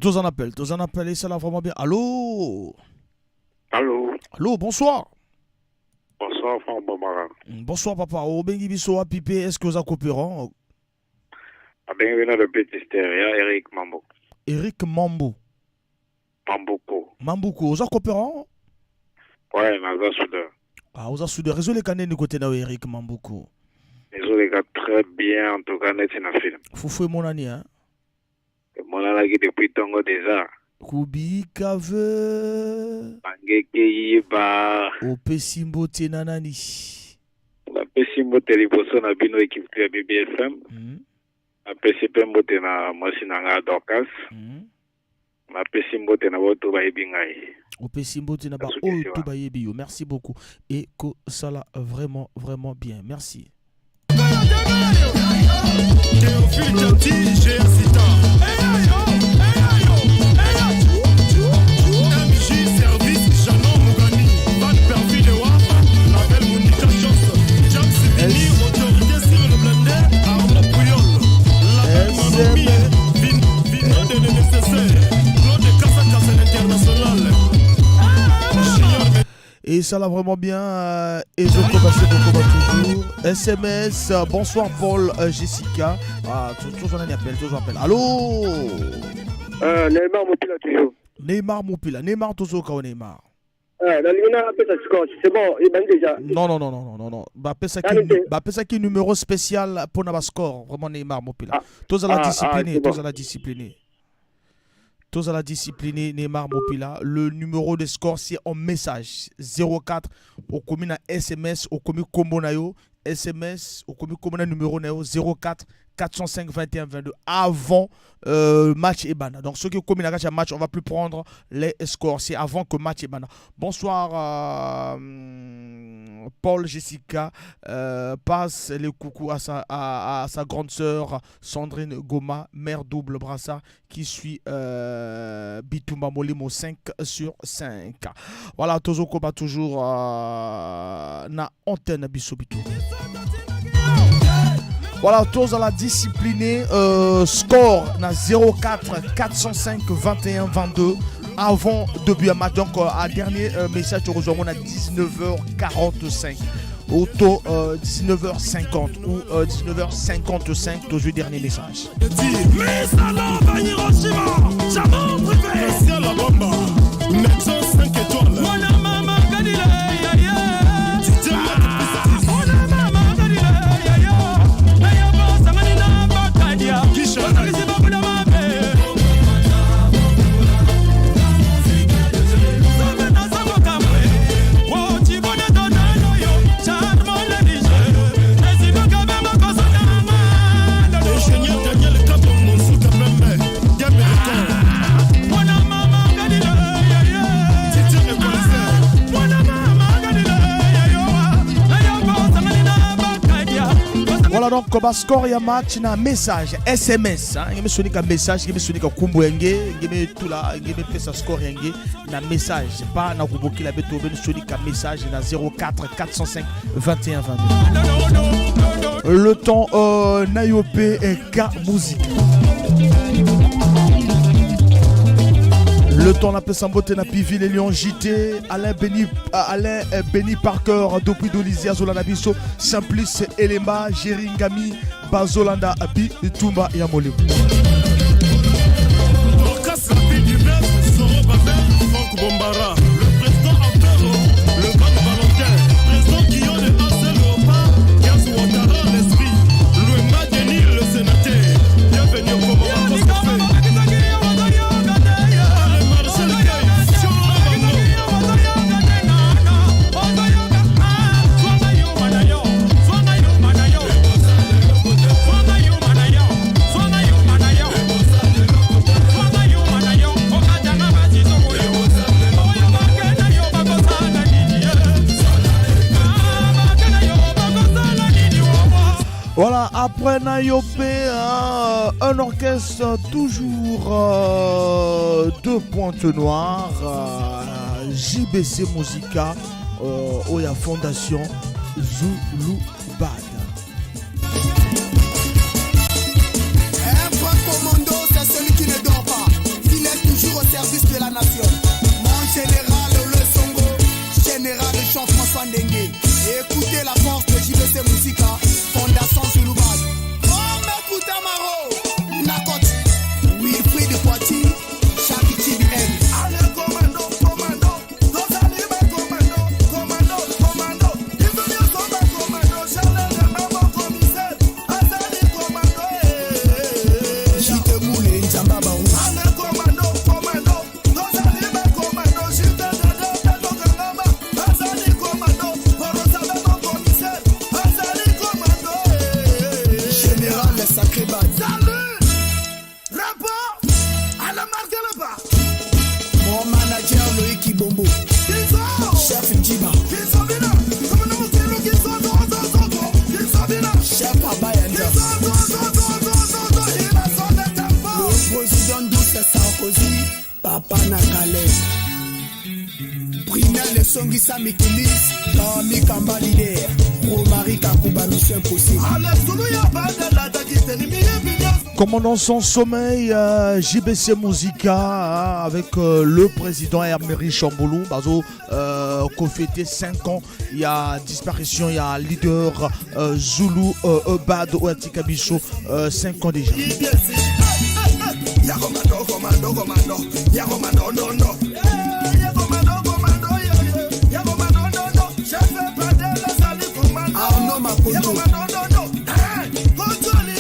Tous en appel, tous en appel, et ça va vraiment bien. Allô? Allô? Allô, bonsoir. Bonsoir, Franck Bomara. Bonsoir, papa. Obengi biso wapi pe, est-ce que vous êtes coopérant? Abengi bino le petit ya Eric Mambo. Eric Mambo. Mamboko. Mamboko, oza coopérant? Ouais, naza soudeur. Ah, oza soudeur. Ezoleka nini côté na Eric Mamboko? Ezoleka très bien, en tout cas, neti na film. Fufu emonani, hein? Emonanaki depuis ntongo déjà. Kubika ve. Bangeke yiba. Opesi mbote na nani? Napesi mbote liboso na bino équipe ya BBFM. Napesi mpe mbote na mwasi na nga Dorcas. Napesi mbote na bato bayebi ngai. Opesi mbote na baoyo to bayebi yo. Merci beaucoup. Et que ça la vraiment, vraiment bien. Merci. Théophile Diati, GR Sita. MJ Service, Janon Mougani, Van Perfide Waf, La Belle Monica Chance, James Vini, Autorité Cyril Blender, Arnaud Puyol, La Belle Manomi, Vino de Nécessaire, Claude Kassa Kassa l'International. Junior Et ça l'a vraiment bien. Ezoko Baseko Koba toujours. SMS, bonsoir Paul, Jessica. Ah, toujours un appel, toujours appel. Allô? Neymar Mopila toujours. Neymar Mopila. Neymar toujours quand Neymar. Nalingi napesa score, c'est bon, ebandi déjà. Non, non, non, non, non, non, non. Nani te? Bapesa ki numéro spécial pour na score. Vraiment Neymar Mopila. Tous à la Ah, ah, discipliner, c'est bon. Tous à la discipliner. Tous à la discipliner, Neymar Mopila. Le numéro de score, c'est en message. 04, okomi na SMS, okomi kombo na yo. SMS, okomi kombo na numéro na yo. 04 405 21 22 avant match ebanda. Donc ceux qui ont na match, on va plus prendre les scores. C'est avant que match ebanda. Bonsoir Paul, Jessica. Passe les coucous à sa grande sœur Sandrine Goma, mère double brassard, qui suit Bitumba Molimo 5 sur 5. Voilà, Tozo Koba toujours na antenne biso bitou. Voilà, tous à la discipliné, score na 04 405 21 22 avant début à match. Donc à dernier message, tu rejoins à dix-neuf heures quarante-cinq. Auto dix-neuf heures cinquante ou dix-neuf heures cinquante-cinq, toujours dernier message. Christian Labamba, médecin 5 étoiles. Voilà donc ba score ya match na message SMS, hein, ngeme sonika message, ngeme sonika kumbu yenge, ngeme tula, ngeme pesa score yenge na message, pas na kuboki la beto ben sonika message na 04 405 21 22. Le temps Nayopé et K Musique. Le temps temps, napesa mbote na PV les Lions JT, Alain Benny, Alain Benny Parker depuis Dolisie azolanda biso, Simplice Elemba, Jerry Ngami bazolanda bitumba ya molimo. Dorcas, la fille du maître, Soro Babel, Franck Bombara, le président Antero, le Van Valentin, président Guillaume de Hazel Léopard, Gaz Ouattara, l'esprit, Louema Denis, le sénateur, bienvenue au Congo. Allez, Marcel Gay, Tchoro Bango. Voilà, après Nayopé, hein, un orchestre toujours de Pointe-Noire, JBC Musica, Oya Fondation Zulu Bad. Un vrai commando, c'est celui qui ne dort pas. Il est toujours au service de la nation. Mon général Le Songo, général Jean-François Ndengue. Écoutez la force de JBC Musica, Fondation Zulubad. Oh, Mekutamaro, Nakot, Wilfried Poiti, Jacques TBN. Allez, commando, commando, Tozali ba commando, commando, commando, Izunia Soba commando, Charles de Abo commissaire, Azali commando, eh. Jite Moulé, Nzamba Barou. Allez, commando, commando, Tozali ba commando, Jite Dado, Dado Kangama, Azali commando, Korosa Babo commissaire, Azali commando, eh. Général Sacré Bad. Salut! Rapport à la marque le pas. Mon manager Loïc Kibombo. Chef Djiba. Chef Abaya. Le président Douce Sarkozy, Papa Nakale. Brunel Songisa Mikilis, Kami Kamba leader. Romari Kakuba, mission impossible. Commandant sans sommeil, JBC Musica, hein, avec le président Herméry Chamboulou, Bazo, qu'on fêtait 5 ans, il y a disparition, il y a leader Zulu Bad Oatika Biso, 5 ans déjà. Commando, commando, commando, ya commando, no, no. Ya commando, commando, ya, ya commando, no, no. Chef Padela, sali commando. Arnaud Makoto. Ya commando, no, no. Contrôle,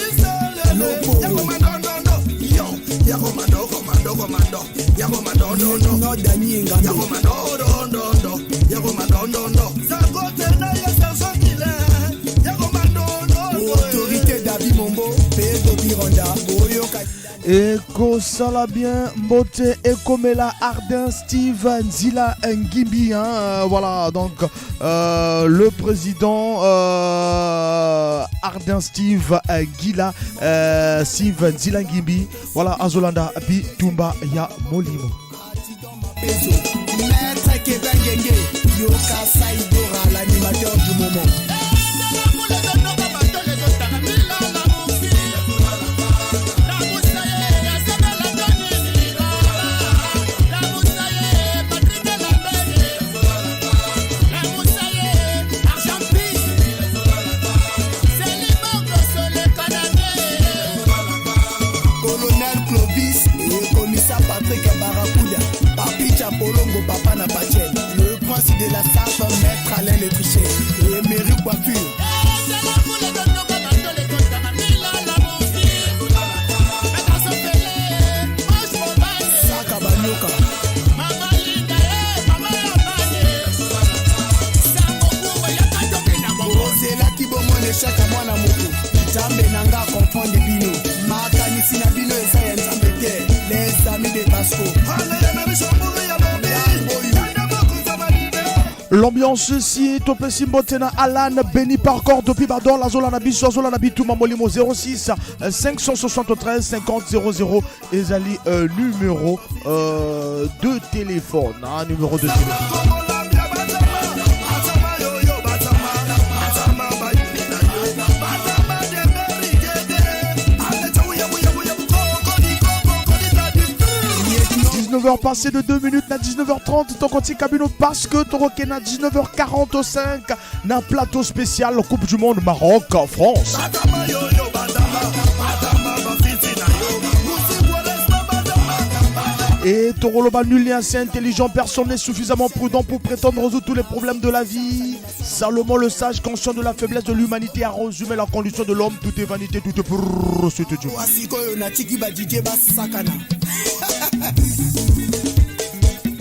Ya commando, no, no. Yo, ya commando, commando, commando. Ya commando, no, no. No, Dani Ngando. Ya commando, no, no, no. Ya commando, no, no. Sakote na ya sergent Killer. Ya commando, no, no. Autorité David Mombo, Pedro Bironda, Boyoka. Ekosala bien mbote ekomela Ardin Steve Nzila Ngimbi, hein, voilà donc le président Ardin Steve Gila Steve Nzila Ngimbi, voilà Azolanda Bitumba ya Molimo. Maître Kevin Genge, Yoka Saidora, l'animateur du moment. Colonel Clovis et commissaire Patrick Barracuda, Papi Chapolongo, Papa Napachel, le prince de la sape, Maître Alain Le Trichet, et Mary Coiffure. Saka Banyoka. Ozelaki bomona eshaka mwana moto nzambe na nga comprendre bino makanisi na bino eza ya nzambe te les amis de Vasco. L'ambiance ici, Topesi Mbotena, Alan, Benny Parkour, depuis Bador, la Zola Nabiso, Zola Nabitouma, Molimo 06 573 50 00, Ezali, numéro de téléphone, hein, numéro de téléphone. 19h passé de 2 minutes na 19h30 tokotika bino parce que tokokende na 19h45 na plateau spécial Coupe du Monde Maroc France. Et Toroloba, nul n'est assez intelligent, personne n'est suffisamment prudent pour prétendre résoudre tous les problèmes de la vie. Salomon le sage, conscient de la faiblesse de l'humanité, a résumé la condition de l'homme. Tout est vanité, tout est pour Dieu.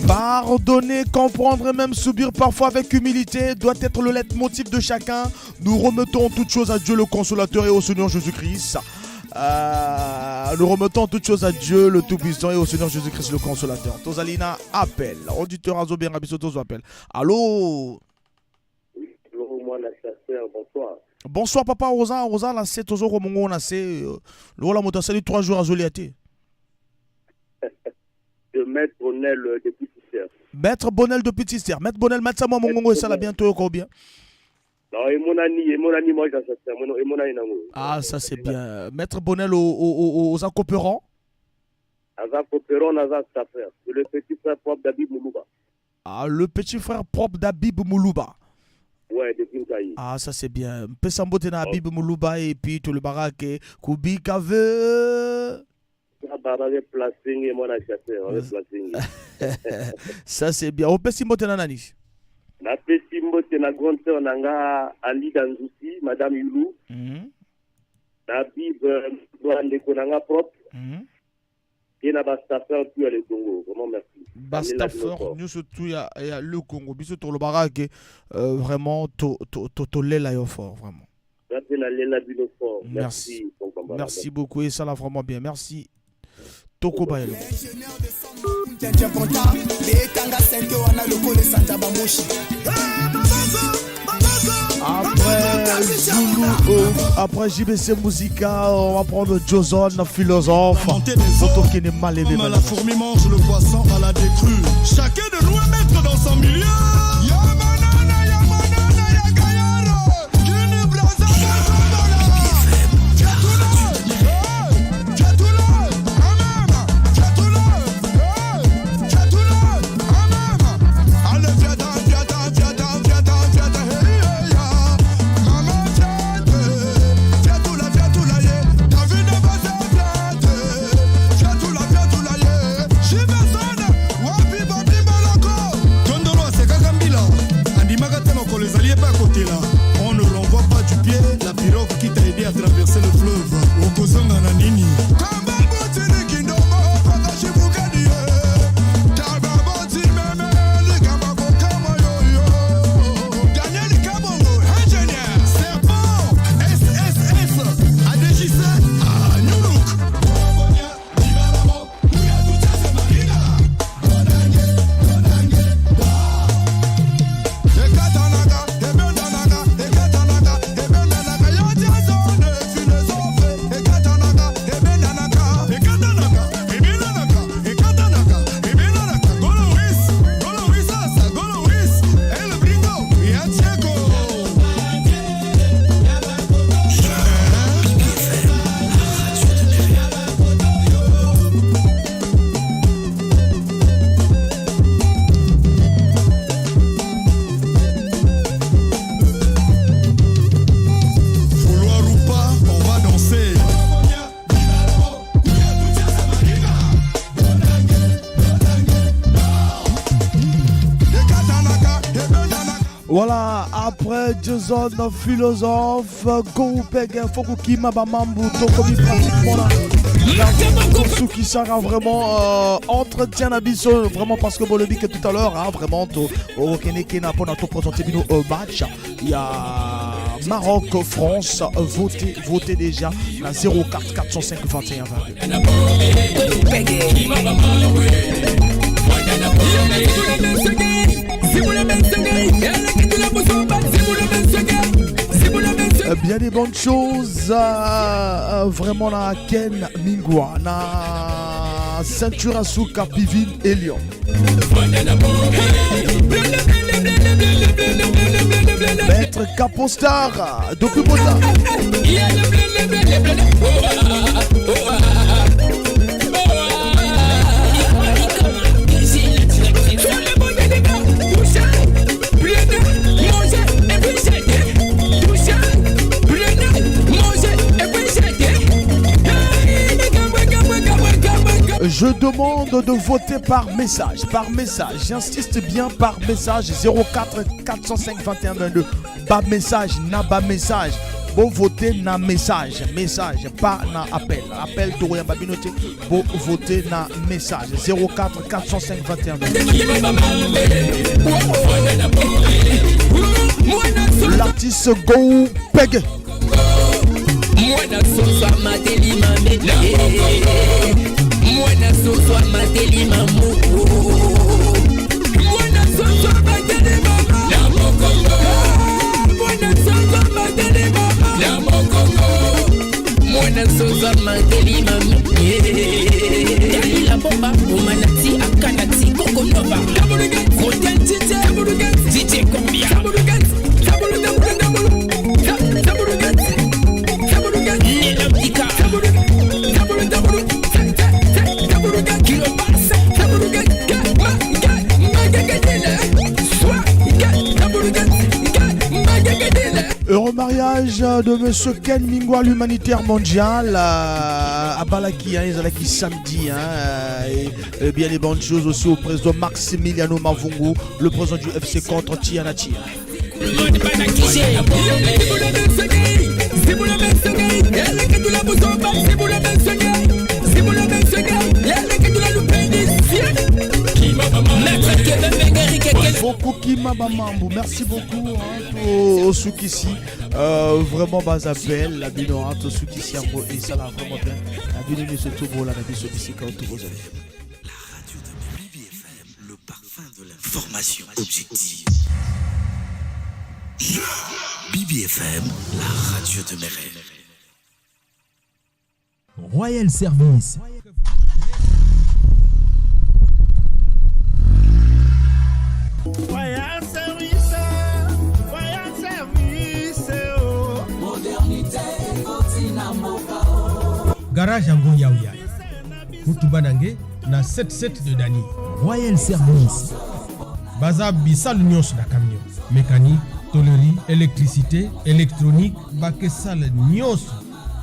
Pardonner, comprendre et même subir parfois avec humilité doit être le leitmotiv de chacun. Nous remettons toutes choses à Dieu le Consolateur et au Seigneur Jésus-Christ. Euh, nous remettons toutes choses à Dieu le Tout-Puissant et au Seigneur Jésus-Christ le Consolateur. Tozalina appel. Auditeur azo benga biso tozo appel. Allô bonsoir. Bonsoir papa Rosa, Rosa la se tozo komongo na se euh, lokola moto asali 3 jours azolia te. De Maître Bonnel euh, depuis Tister. Maître Bonnel depuis Tister. Maître Bonnel, matsa mwa mongongo esala bientôt yoko bien. Non, emonani, emonani moi emonani nango. Ah ça c'est bien. Maître Bonnel aux, aux, aux, aux coopérants. Aza coopérant, aza staffer. C'est le petit frère propre d'Abib Moulouba. Ah, le petit frère propre d'Abib Moulouba. Ouais, depuis Nkayi. Ah, ça c'est bien. Pesa mbote na Habib Moulouba et puis tout le barak et Kubika veut. Ça c'est bien. Opesi mbote na nani? Napesi mbote na grande sœur na nga Alida Nzusi, Madame Yulu. Mm -hmm. Na Bibe euh, ndeko na nga propre. Mm -hmm. Ye na ba staffeur tout ya le Congo. Vraiment merci. Ba staffeur nyonso tout ya, ya le Congo. Biso tolobaka ke euh, vraiment to to to tolela yo fort vraiment. Nga pe nalela bino fort. Merci. Merci, merci beaucoup et ça l'a vraiment bien. Merci. Toko Bayelo. Après Zulu, euh, après JBC Musica, on va prendre Joson, philosophe. Comme la fourmi mange le poisson à la décrue. Chacun de nous est maître dans son milieu. On ne renvoie pas du pied la pirogue qui t'a aidé à traverser le fleuve. Okozonga na nini? Vouloir ou pas, on va danser. Voilà, après Jason, philosophe, Go Peg, Fokukima Bamambu, Tokomi pratiquement là. Sukisara vraiment euh, entretien na biso vraiment parce que bolobi que tout à l'heure hein, vraiment to okende kena pona to présenter bino au match il y a Maroc France votez votez déjà na 04 405 21 22 Bien des bonnes choses euh, euh, vraiment na Ken Mingwa na ceinture asuka Pivine Elion. Maître Capostar depuis Bota. Je demande de voter par message, par message. J'insiste bien par message 04 405 21 22. Bas message, na bas message. Bon voter na message, message, pas na appel. Appel tokoyamba bino te. Bon voter na message 04 405 21 22. L'artiste Go Peg. Mwana soso amateli mabele, mwana soso amateli mamu, mwana soso amateli mama na mokongo, mwana soso amateli mama na mokongo, mwana soso amateli mama. Dalila bomba omanati akanati kokonova DJ Kombia. Heureux mariage de Monsieur Ken Mingwa, l'humanitaire mondial, à Balaki, hein, ezalaki samedi. Hein, et bien les bonnes choses aussi au président Maximiliano Mavungu, le président du FC contre Tiana Tia. Beaucoup Kima Bamambu, merci beaucoup hein, tosukisi. Vraiment baza belle la bino hein, tosukisi yango et ça l'a vraiment bien. La bino nyonso tobola na biso bisika oyo tobozali. Le parfum de l'information objective. BBFM, la radio de mes rêves. Royal Service. Royal Service, Royal Service, oh. Modernité ekoti na mboka oh. Garage yango yauya kutuba na nge na 77 de Dani. Royal Service. Baza bisalu nyonso na camion, mécanique, tôlerie, électricité, électronique, bakesale nyonso,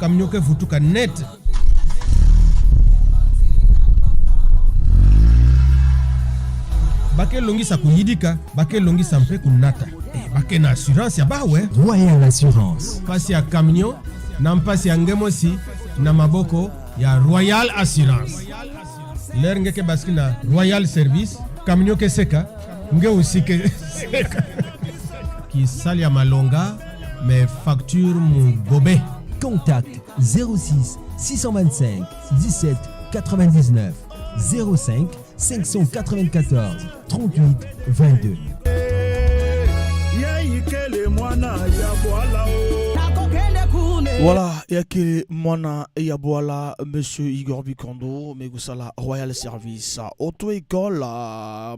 camion ke vutuka net. Bakelongisa kuyidika, bakelongisa mpe kunata. Eh, bake na assurance ya bawe. Royal Assurance. Mpasi ya camion na mpasi ya ngemosi na maboko ya Royal Assurance. Lere ngeke baski na Royal Service, camion ke seka, nge aussi ke seka. Kisali ya malonga, mais facture mugobe. Contact 06 625 17 99 05 594 38 22. Yayikele mwana ya bwala o. Voilà, Yake Mwana Yaboala, Monsieur Igor Bikondo, Megusala Royal Service. Auto-école,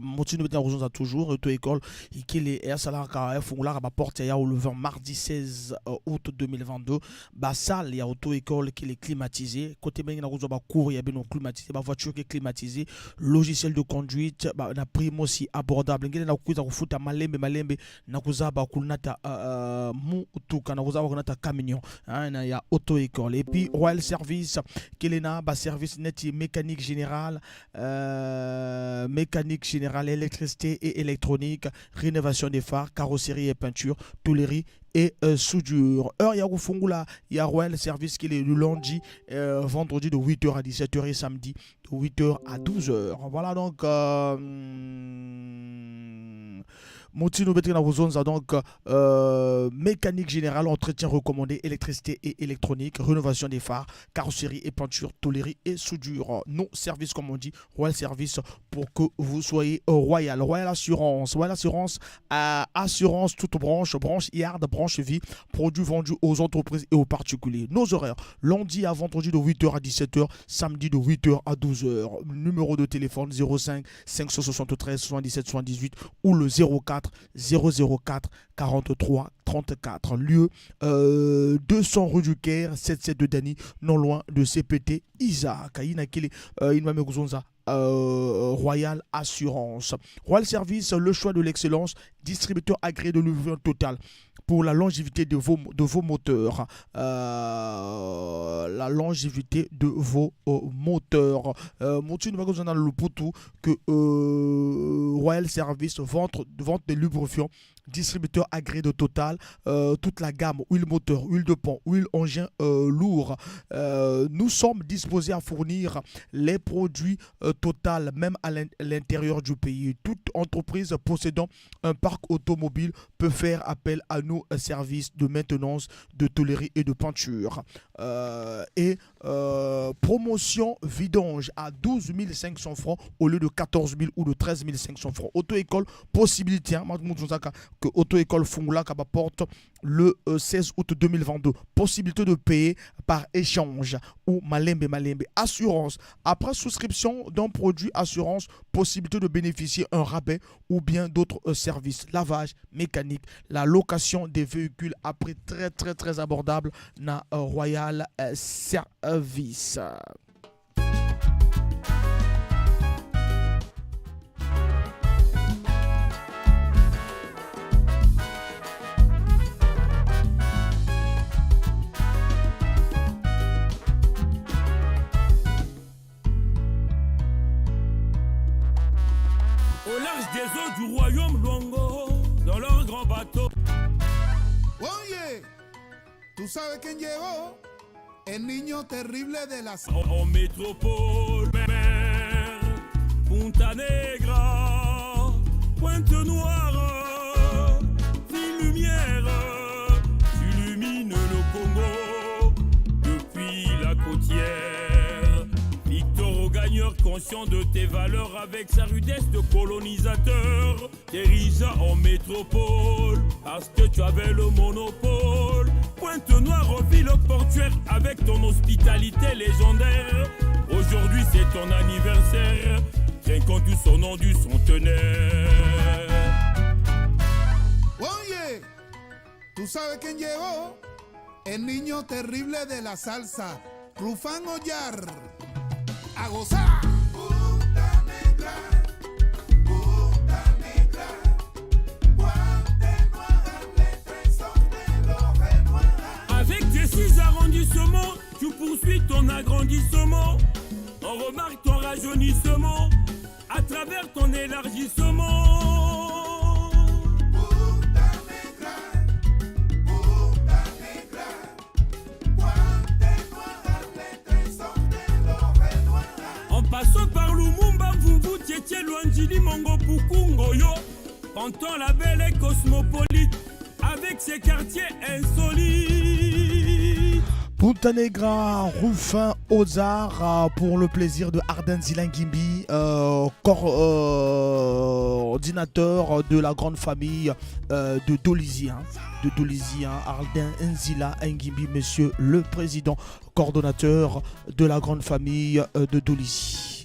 Motino Betin Rosanza toujours, auto-école, Ikele Ersalaka, Fungula, ba porte ya le 20 mardi 16 août 2022. Ba salle ya auto-école qui est climatisée. Côté bengi na rozo ba cours ya bino climatisé, ba voiture qui est climatisée, logiciel de conduite, ba na prix aussi abordable. Ngele na kuza kufuta malembe malembe na kuzaba kunata mutuka na kuzaba kunata camion, hein, na ya auto-école. Et puis Royal Service Kelena ba service net mécanique générale, mécanique générale, électricité et électronique, rénovation des phares, carrosserie et peinture, tôlerie et soudure. Heure ya kufungula ya Royal Service qui est le lundi, vendredi de 8h à 17h et samedi de 8h à 12h. Voilà donc Motino Betrina Rozonza, donc mécanique générale, entretien recommandé, électricité et électronique, rénovation des phares, carrosserie et peinture, tôlerie et soudure. Non service comme on dit, Royal Service pour que vous soyez royal. Royal Assurance, Royal Assurance, assurance toute branche, branche yard, branche vie, produits vendus aux entreprises et aux particuliers. Nos horaires, lundi à vendredi de 8h à 17h, samedi de 8h à 12h. Numéro de téléphone 05 573 77 78 ou le 04 004 43 34. Lieu 200 rue du Caire, 77 de Dani, non loin de CPT Isaac. Inakele, Inmame Guzonza, Royal Assurance. Royal Service, le choix de l'excellence, distributeur agréé de lubrifiant Total pour la longévité de vos moteurs. La longévité de vos moteurs. Montine va dans le poutou que Royal Service vente de lubrifiants, distributeur agréé de Total, toute la gamme, huile moteur, huile de pont, huile engin lourd. Nous sommes disposés à fournir les produits Total, même à l'intérieur du pays. Toute entreprise possédant un parc automobile peut faire appel à nos services de maintenance, de tôlerie et de peinture. Promotion vidange à 12 500 francs au lieu de 14 000 ou de 13 500 francs. Auto-école, possibilité, hein, que Auto-école Fungula porte le 16 août 2022. Possibilité de payer par échange ou malembe malembe. Assurance. Après souscription d'un produit assurance, possibilité de bénéficier un rabais ou bien d'autres services. Lavage mécanique, la location des véhicules à prix très très très abordable na Royal Service. Au large des eaux du royaume Luango, dans leur grand bateau. Oye, tú sabes quién llegó? El niño terrible de la... En métropole, mer, Punta Negra, Pointe Noire, Ville Lumière, tu illumines le Congo depuis la côtière. Victor Augagneur, conscient de tes valeurs avec sa rudesse de colonisateur, t'érigea en métropole parce que tu avais le monopole. Pointe Noire, ville portuaire avec ton hospitalité légendaire. Aujourd'hui c'est ton anniversaire, trinquons tous au nom du centenaire. Oye, ¿tú sabes quién llegó? El niño terrible de la salsa, Rufán Ollar. ¡A gozar! Punta Negra, Punta Negra, Pointe Noire, les trésors de l'Orenois. Avec tes 6 arrondissements, tu poursuis ton agrandissement. On remarque ton rajeunissement à travers ton élargissement. Punta Negra, Punta Negra, Pointe Noire, les trésors de l'Orenois. En passant par Lumumba, Mvumvu, Tietie, Luandjili, Mongo, Puku, Ngoyo, Panton, la belle et cosmopolite, avec ses quartiers insolites. Punta Negra, Ruffin Ozar, pour le plaisir de Arden Zilangimbi, coordinateur de la grande famille de Dolisie, hein, de Dolisie, hein, Arden Nzila Ngimbi, monsieur le président coordonnateur de la grande famille de Dolisie.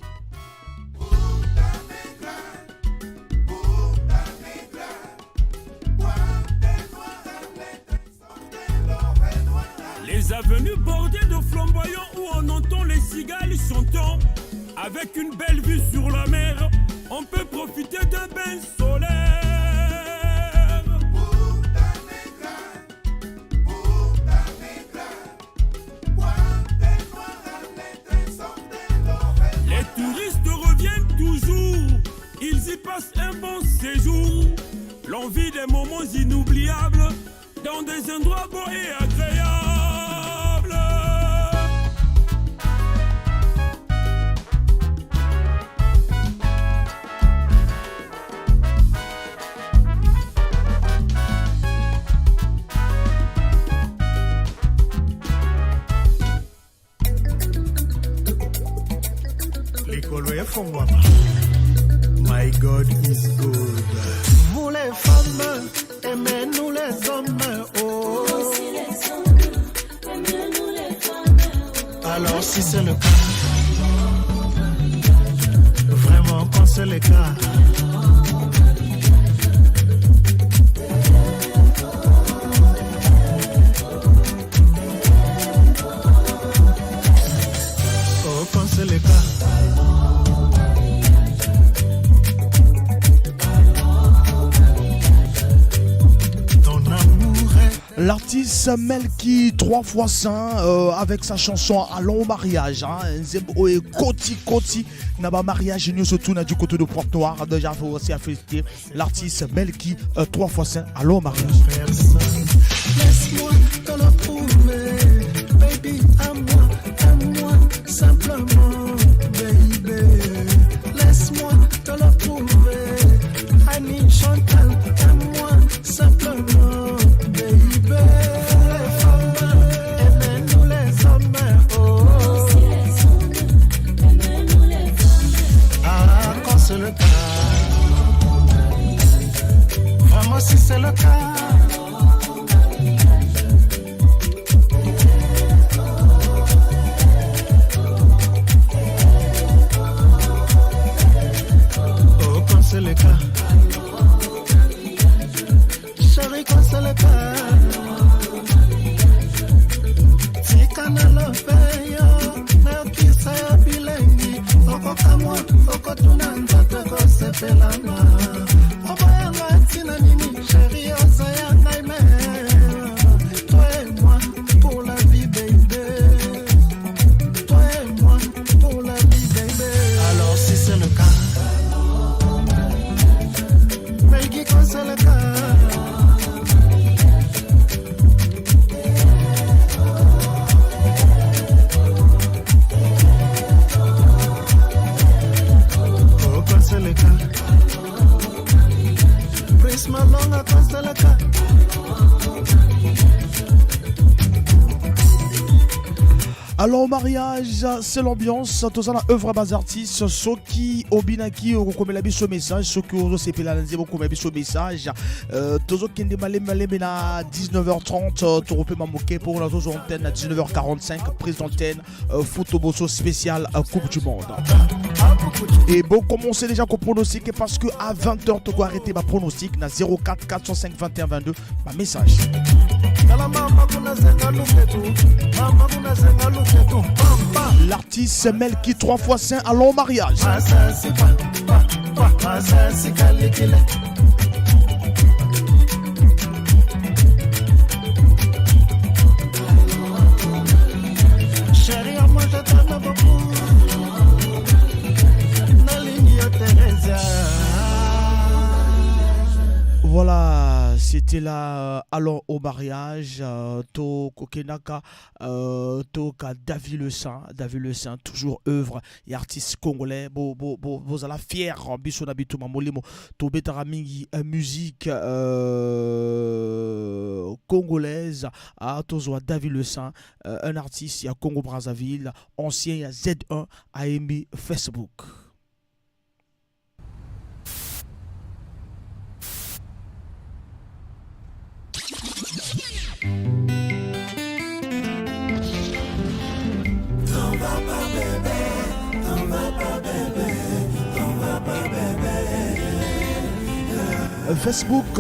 Les avenues bordées de flamboyants où on entend les cigales chantant. Avec une belle vue sur la mer, on peut profiter d'un bain solaire. Punta Negra, Punta Negra, Pointe Noire, les trésors de l'Orenois. Les touristes reviennent toujours, ils y passent un bon séjour. L'envie des moments inoubliables dans des endroits beaux et agréables. My God is good. Vous les femmes, aimez-nous les hommes. Oh. Aussi les hommes, aimez-nous les femmes. Oh. Alors si c'est le cas, vraiment quand c'est le cas. L'artiste Melki 3 fois saint avec sa chanson Allons au mariage, hein, nzembo oyo ekoti koti na ba mariage nyonso tuna du côté de Pointe-Noire. Déjà faut aussi à féliciter l'artiste Melki 3 fois saint, Allons au mariage. Laisse-moi te le prouver, baby, à moi, simplement, baby. Laisse-moi te le prouver, Annie Chantal, à moi, simplement, baby. Les femmes, aimez-nous les hommes, oh. Ah, quand c'est le cas, vraiment si c'est le cas. Oh, quand c'est le cas. Chérie, quand c'est le cas. Tika nalobe yo, nayokisa yo bilengi, okokamwa, okotuna nzoto ekosepelama. Oboyanga ntina nini, chérie, oza ya ngai me. Toi et moi, pour la vie, baby. Toi et moi, pour la vie, baby. Alors si c'est le cas, Melki, quand c'est le cas. Oh, quand c'est le cas. Prince Malonga, quand c'est le cas. Alors au mariage, c'est l'ambiance, toza na œuvre bas artistes, soki obinaki okokomela biso message, soki ozosepela na nzembo okomela biso message. Tozokende malembe malembe na 19h30, toropema moke pour na tozwa antenne na 19h45, prise d'antenne, Foot Bosso spécial Coupe du Monde. Et bon, commencez déjà ko pronostiquer parce que à 20h toko arrêter ma pronostic na 04 405 21 22 ma message. Tala mama kuna zenga luketu, mama kuna zenga luketu, pampa. L'artiste Melki 3 fois saint, allons au mariage. Masasi pa, pa, pa, masasi kalikile. Chérie, moi je t'aime beaucoup. Nalingi yo Theresia. Voilà, c'était là, allons au mariage, to kokenaka, to ka David Le Saint, David Le Saint, toujours œuvre et artiste congolais, bo, bo, bo, bozala fier, biso na bituma molimo, to betara mingi, musique congolaise, ah, tozwa David Le Saint, un artiste ya Congo Brazzaville, ancien ya Z1 AMB Facebook. T'en vas pas bébé, t'en vas pas bébé, t'en vas pas bébé. Facebook,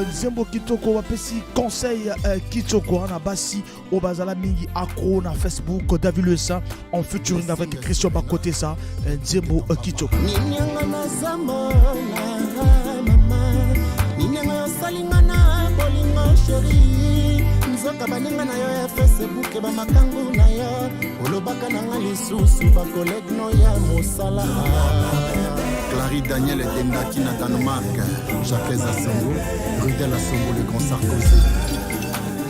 nzembo kitoko bapesi conseil, kitoko wana basi oyo bazala mingi accro na Facebook. David Le Saint en featuring avec Christian Bakotesa, nzembo kitoko. Nini yanga nazomona, mama, nini yanga osalinga na bolingo chéri, nzoka baninga na yo ya Facebook bamakangu na yo olobaka na nga lisusu bakolege no ya mosala. Clary Daniel Dendaki na Danemark, Jacques Assongo, Rudel Assongo, le grand Sarkozy.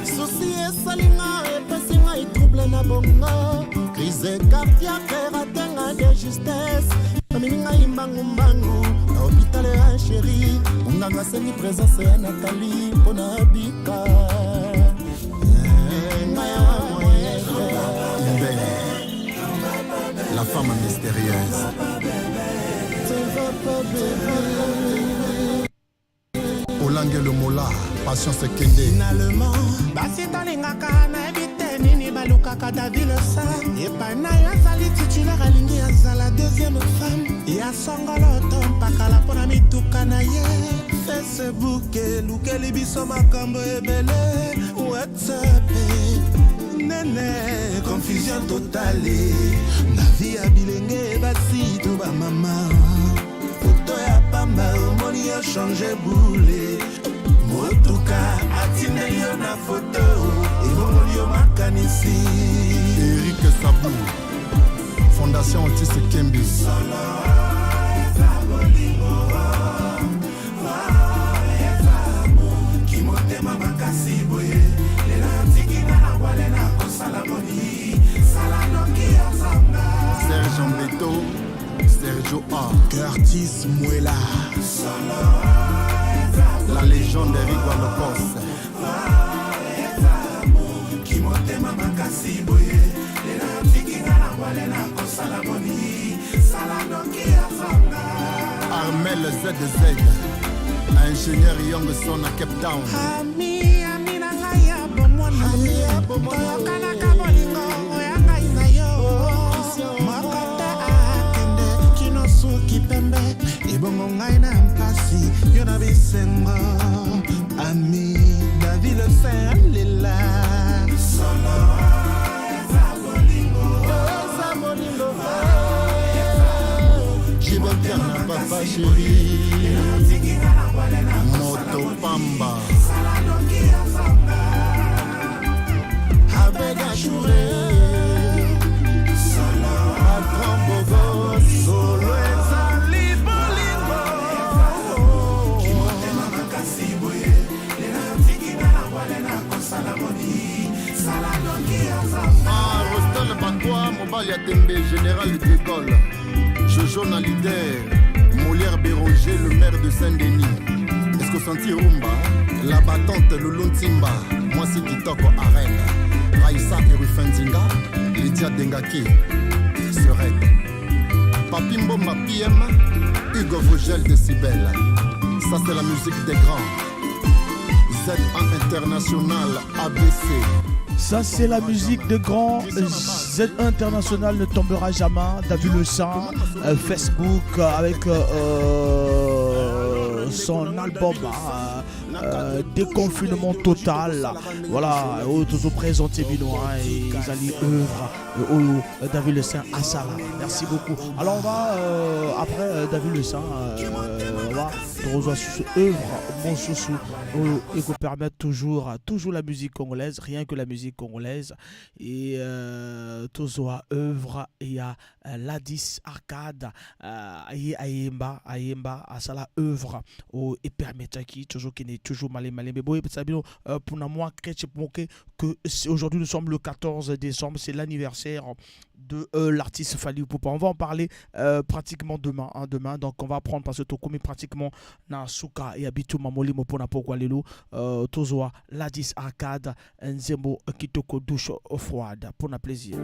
Susi esalinga epesi ngai trouble na bongo, crise cardiaque eratenga de justesse, amemi ngai mbangumbangu na hôpital ya chéri, monganga asengi présence ya Nathalie mpo na bika. Ngai ya moyen te. Hubert, la femme mystérieuse. Olange le Mola, Patience Kende. Finalement, basi tolingaka nayebi te nini balukaka David Le Saint. Epai na yo azali titulaire, alingi azala deuxième femme ya songolo to mpakala mpo na mituka na ye. Facebook elukeli biso makambo ebele, WhatsApp nene confusion totale na vie ya bilenge basi to bamama. Foto ya pamba omoni yo change boule, motuka Batindeli yo na foto, ebongoli yo makanisi. Eric Sabou, Fondation Otis Kembi. Solo eza bolingo, eza amour. Kimotema makasi boye, lelo yotikinga na bwale, na kosala boni? Sala noki ozonga. Serge Mbeto, Sergio A. Curtis Mwela. Solo eza. La légende Eric Walokos. Eza amour. Kimotema makasi boye, lelo yotikinga na bwale, na kosala boni? Sala noki ozonga. Armel ZZ, Ingénieur Youngson à Cape Town. Ami, ami na ngai ya bomwana, toyokanaka bolingo oya ngai na yo. Moko te akende kino suki pembe, ebongo ngai na mpasi, yo na bisengo. Ami David Le Saint alela. Solo eza bolingo, eza bolingo. Jibotiana papa chéri, Moto Pamba. Sala noki ozonga. Abega Chouré. Solo. Patron Bogos. Solo ezali bolingo. Kimotema makasi boye, lelo yotikinga na bwale, na kosala boni? Sala noki ozonga. Ah, Rostel Bakwa, mobali ya tembe, général de Gaulle. Jojo na leader, Molière Béranger, le maire de Saint-Denis. Est-ce que senti rumba? La battante Lulu Ntimba, mwasi kitoko arène. Raïssa et Ruffin Zinga, Lydia Dengaki, Seret. Papi Mbomba PM, Hugo Vogel de Cibel. Ça c'est la musique des grands. Z1 International ABC. Ça, c'est la musique de grand. Z International ne tombera jamais. David Le Saint, Facebook avec son album, hein, Déconfinement total. Voilà, toujours présenté bino, hein, et ils allaient œuvre oyo David Le Saint asala. Merci beaucoup. Alors on va après David Le Saint, on va rejoindre sur œuvre mosusu oyo et qu'on permet toujours toujours la musique congolaise, rien que la musique congolaise et toujours œuvre ya Ladis Arcade aye ayemba ayemba asala œuvre oyo epermettaki toujours kende toujours malembe malembe boye bino pour moi chrétien moke que aujourd'hui nous sommes le 14 décembre, c'est l'anniversaire de l'artiste Fally Ipupa. On va en parler pratiquement demain, hein, demain. Donc on va prendre parce que tokomi pratiquement na suka ya bitumba molimo pona pokwa lelo tozwa Ladis Arcade, nzembo kitoko, Douche froide, pour na plaisir.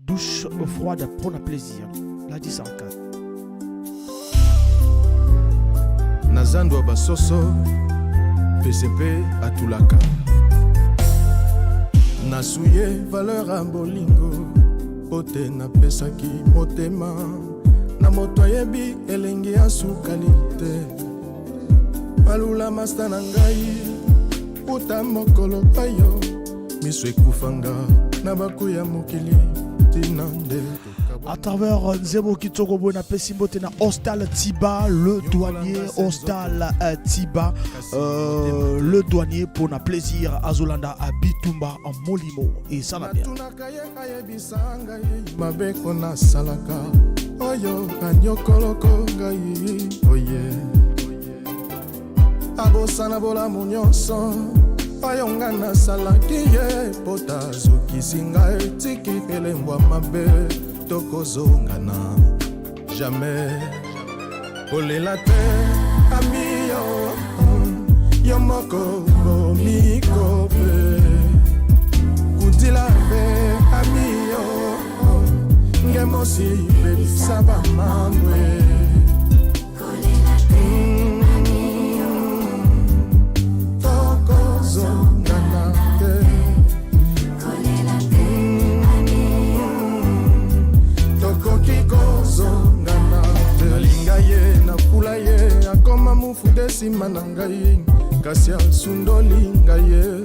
Douche froide pour na plaisir. Ladis Arcade. Na zando ya basoso, PCP atulaka nasuye valeur ya bolingo, po te napesaki motema na moto ayebi elengi ya sukali te. Malula masta na ngai uta mokolo oyo miso ekufanga na baku ya mokili ntina nde. À travers nzembo kitoko boye, napesi mbote na Hostal Tiba le douanier, Hostal Tiba le douanier, pour na plaisir azolanda à bitumba en molimo et ça va bien. Natunaka ye, ayebisa ngai mabeko nasalaka oyo anyokoloko ngai oye abosana bolamu nyonso oyo nga nasalaki ye, po tazokisi ngai etiki elembwa mabe. Tokozongana jamais, kolela te ami, yo yo moko bomikope kutila be ami yo nge mosi bebisa bamambwe. Tokozongana te, tokoki kozongana te. Nalinga ye, nafula ye, akoma mufude nsima na ngai, kasi asundoli ngai ye.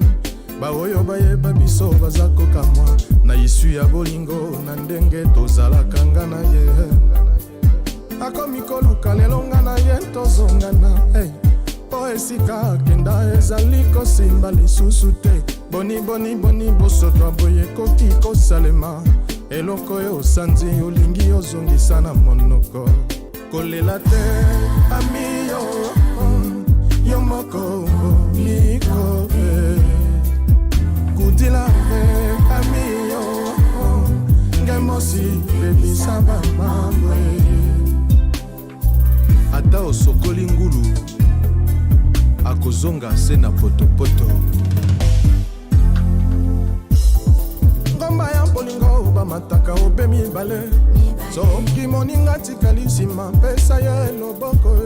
Baoyo bayeba biso baza kokamwa na isu ya bolingo na ndenge tozalaka nga na ye. Akomi koluka lelo nga na ye tozongana, hey. Mpo esika akenda ezali kosimba lisusu te. Boni boni boni bosoto boye ekoki kosalema. Eloko oyo osanzi olingi ozongisa na monoko. Kolela te ami yo, yo moko miko kudila ami yo ngai mosi bebisa bamambo. Ata osokoli ngulu, akozonga se na potopoto. Ngomba ya bolingo bamataka obe mibale. Soki moninga tikali nsima, pesa ye loboko.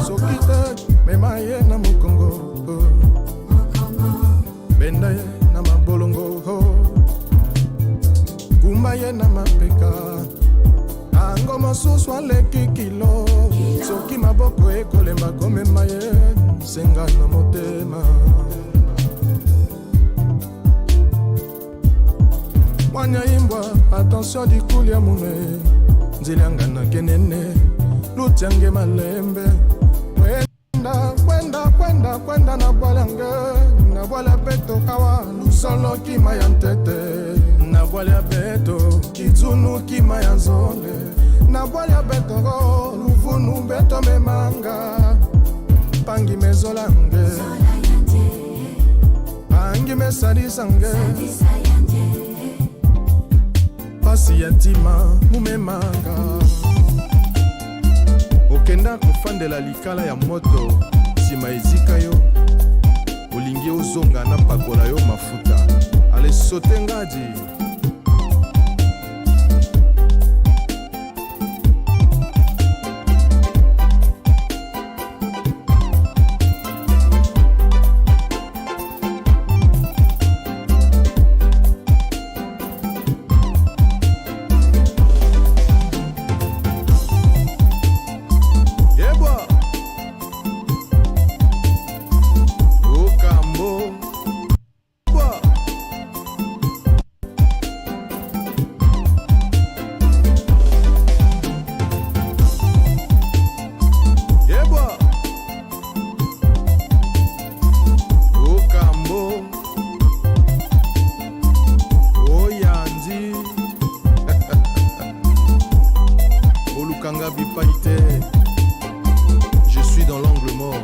Soki te, mema ye na mokongo, benda ye na mabolongo, kumba ye na mapeka. Ango mosusu aleki kilo, soki maboko ekolemba komema ye, senga na motema. Mwanya imbwa, attention dikulia munwe. Nzilianga na kenene, lutiange malembe. Kwenda kwenda kwenda kwenda na bwalange, na bwala beto awa lusolo kima ya ntete, na bwala beto kizunu kima ya nzole, na bwala beto luvunu beto memanga pangi mezolange pangi mesalisange pasi ya ntima mumemanga. Okenda kofandela likala ya moto, nsima ezika yo, olingi ozonga napakola yo mafuta. Ale sote ngadi. Yebwa okambo bwa. Yebwa okambo oyanzi olukanga bipai te. Je suis dans l'angle mort.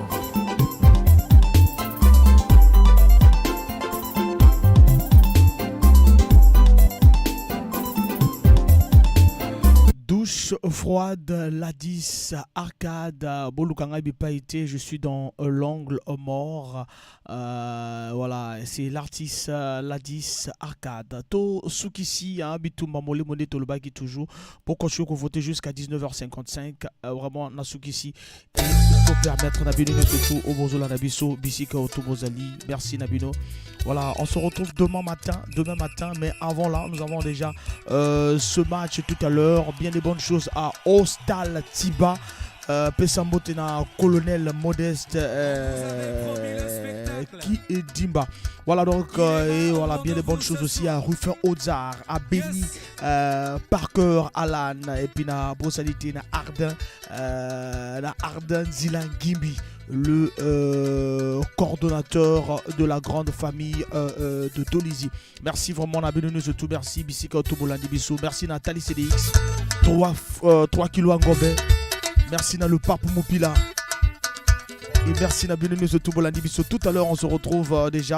Douche froide, Ladis, Arcade, Bolukanga Bipaïté, je suis dans l'angle mort. Voilà, c'est l'artiste Ladis Arcade. To Soukissi, hein, Bitumba Mole Monde Tolobaki toujours. Pour continuer à voter jusqu'à 19h55, vraiment, na Soukissi. Pour permettre Nabino surtout au Bozola Nabiso, Bisika Otobozali. Merci Nabino. Voilà, on se retrouve demain matin, mais avant là, nous avons déjà ce match tout à l'heure. Bien des bonnes choses à Ostal Tiba. Pesa mbote na colonel Modeste qui est Dimba. Voilà donc, et voilà, bien des bonnes choses aussi à Ruffin Ozar, à Benny Parker Alan, et puis na Brosalité, na Ardin, na Ardin Zilan Gimbi, le coordonnateur de la grande famille de Dolisie. Merci vraiment Nabino tout, merci Bissika Otobolandi Bissou, merci Nathalie CDX, 3 kilos en gobet. Merci na le pape Moupila. Et merci Nabino Tobolandi Bissou. Tout à l'heure on se retrouve déjà.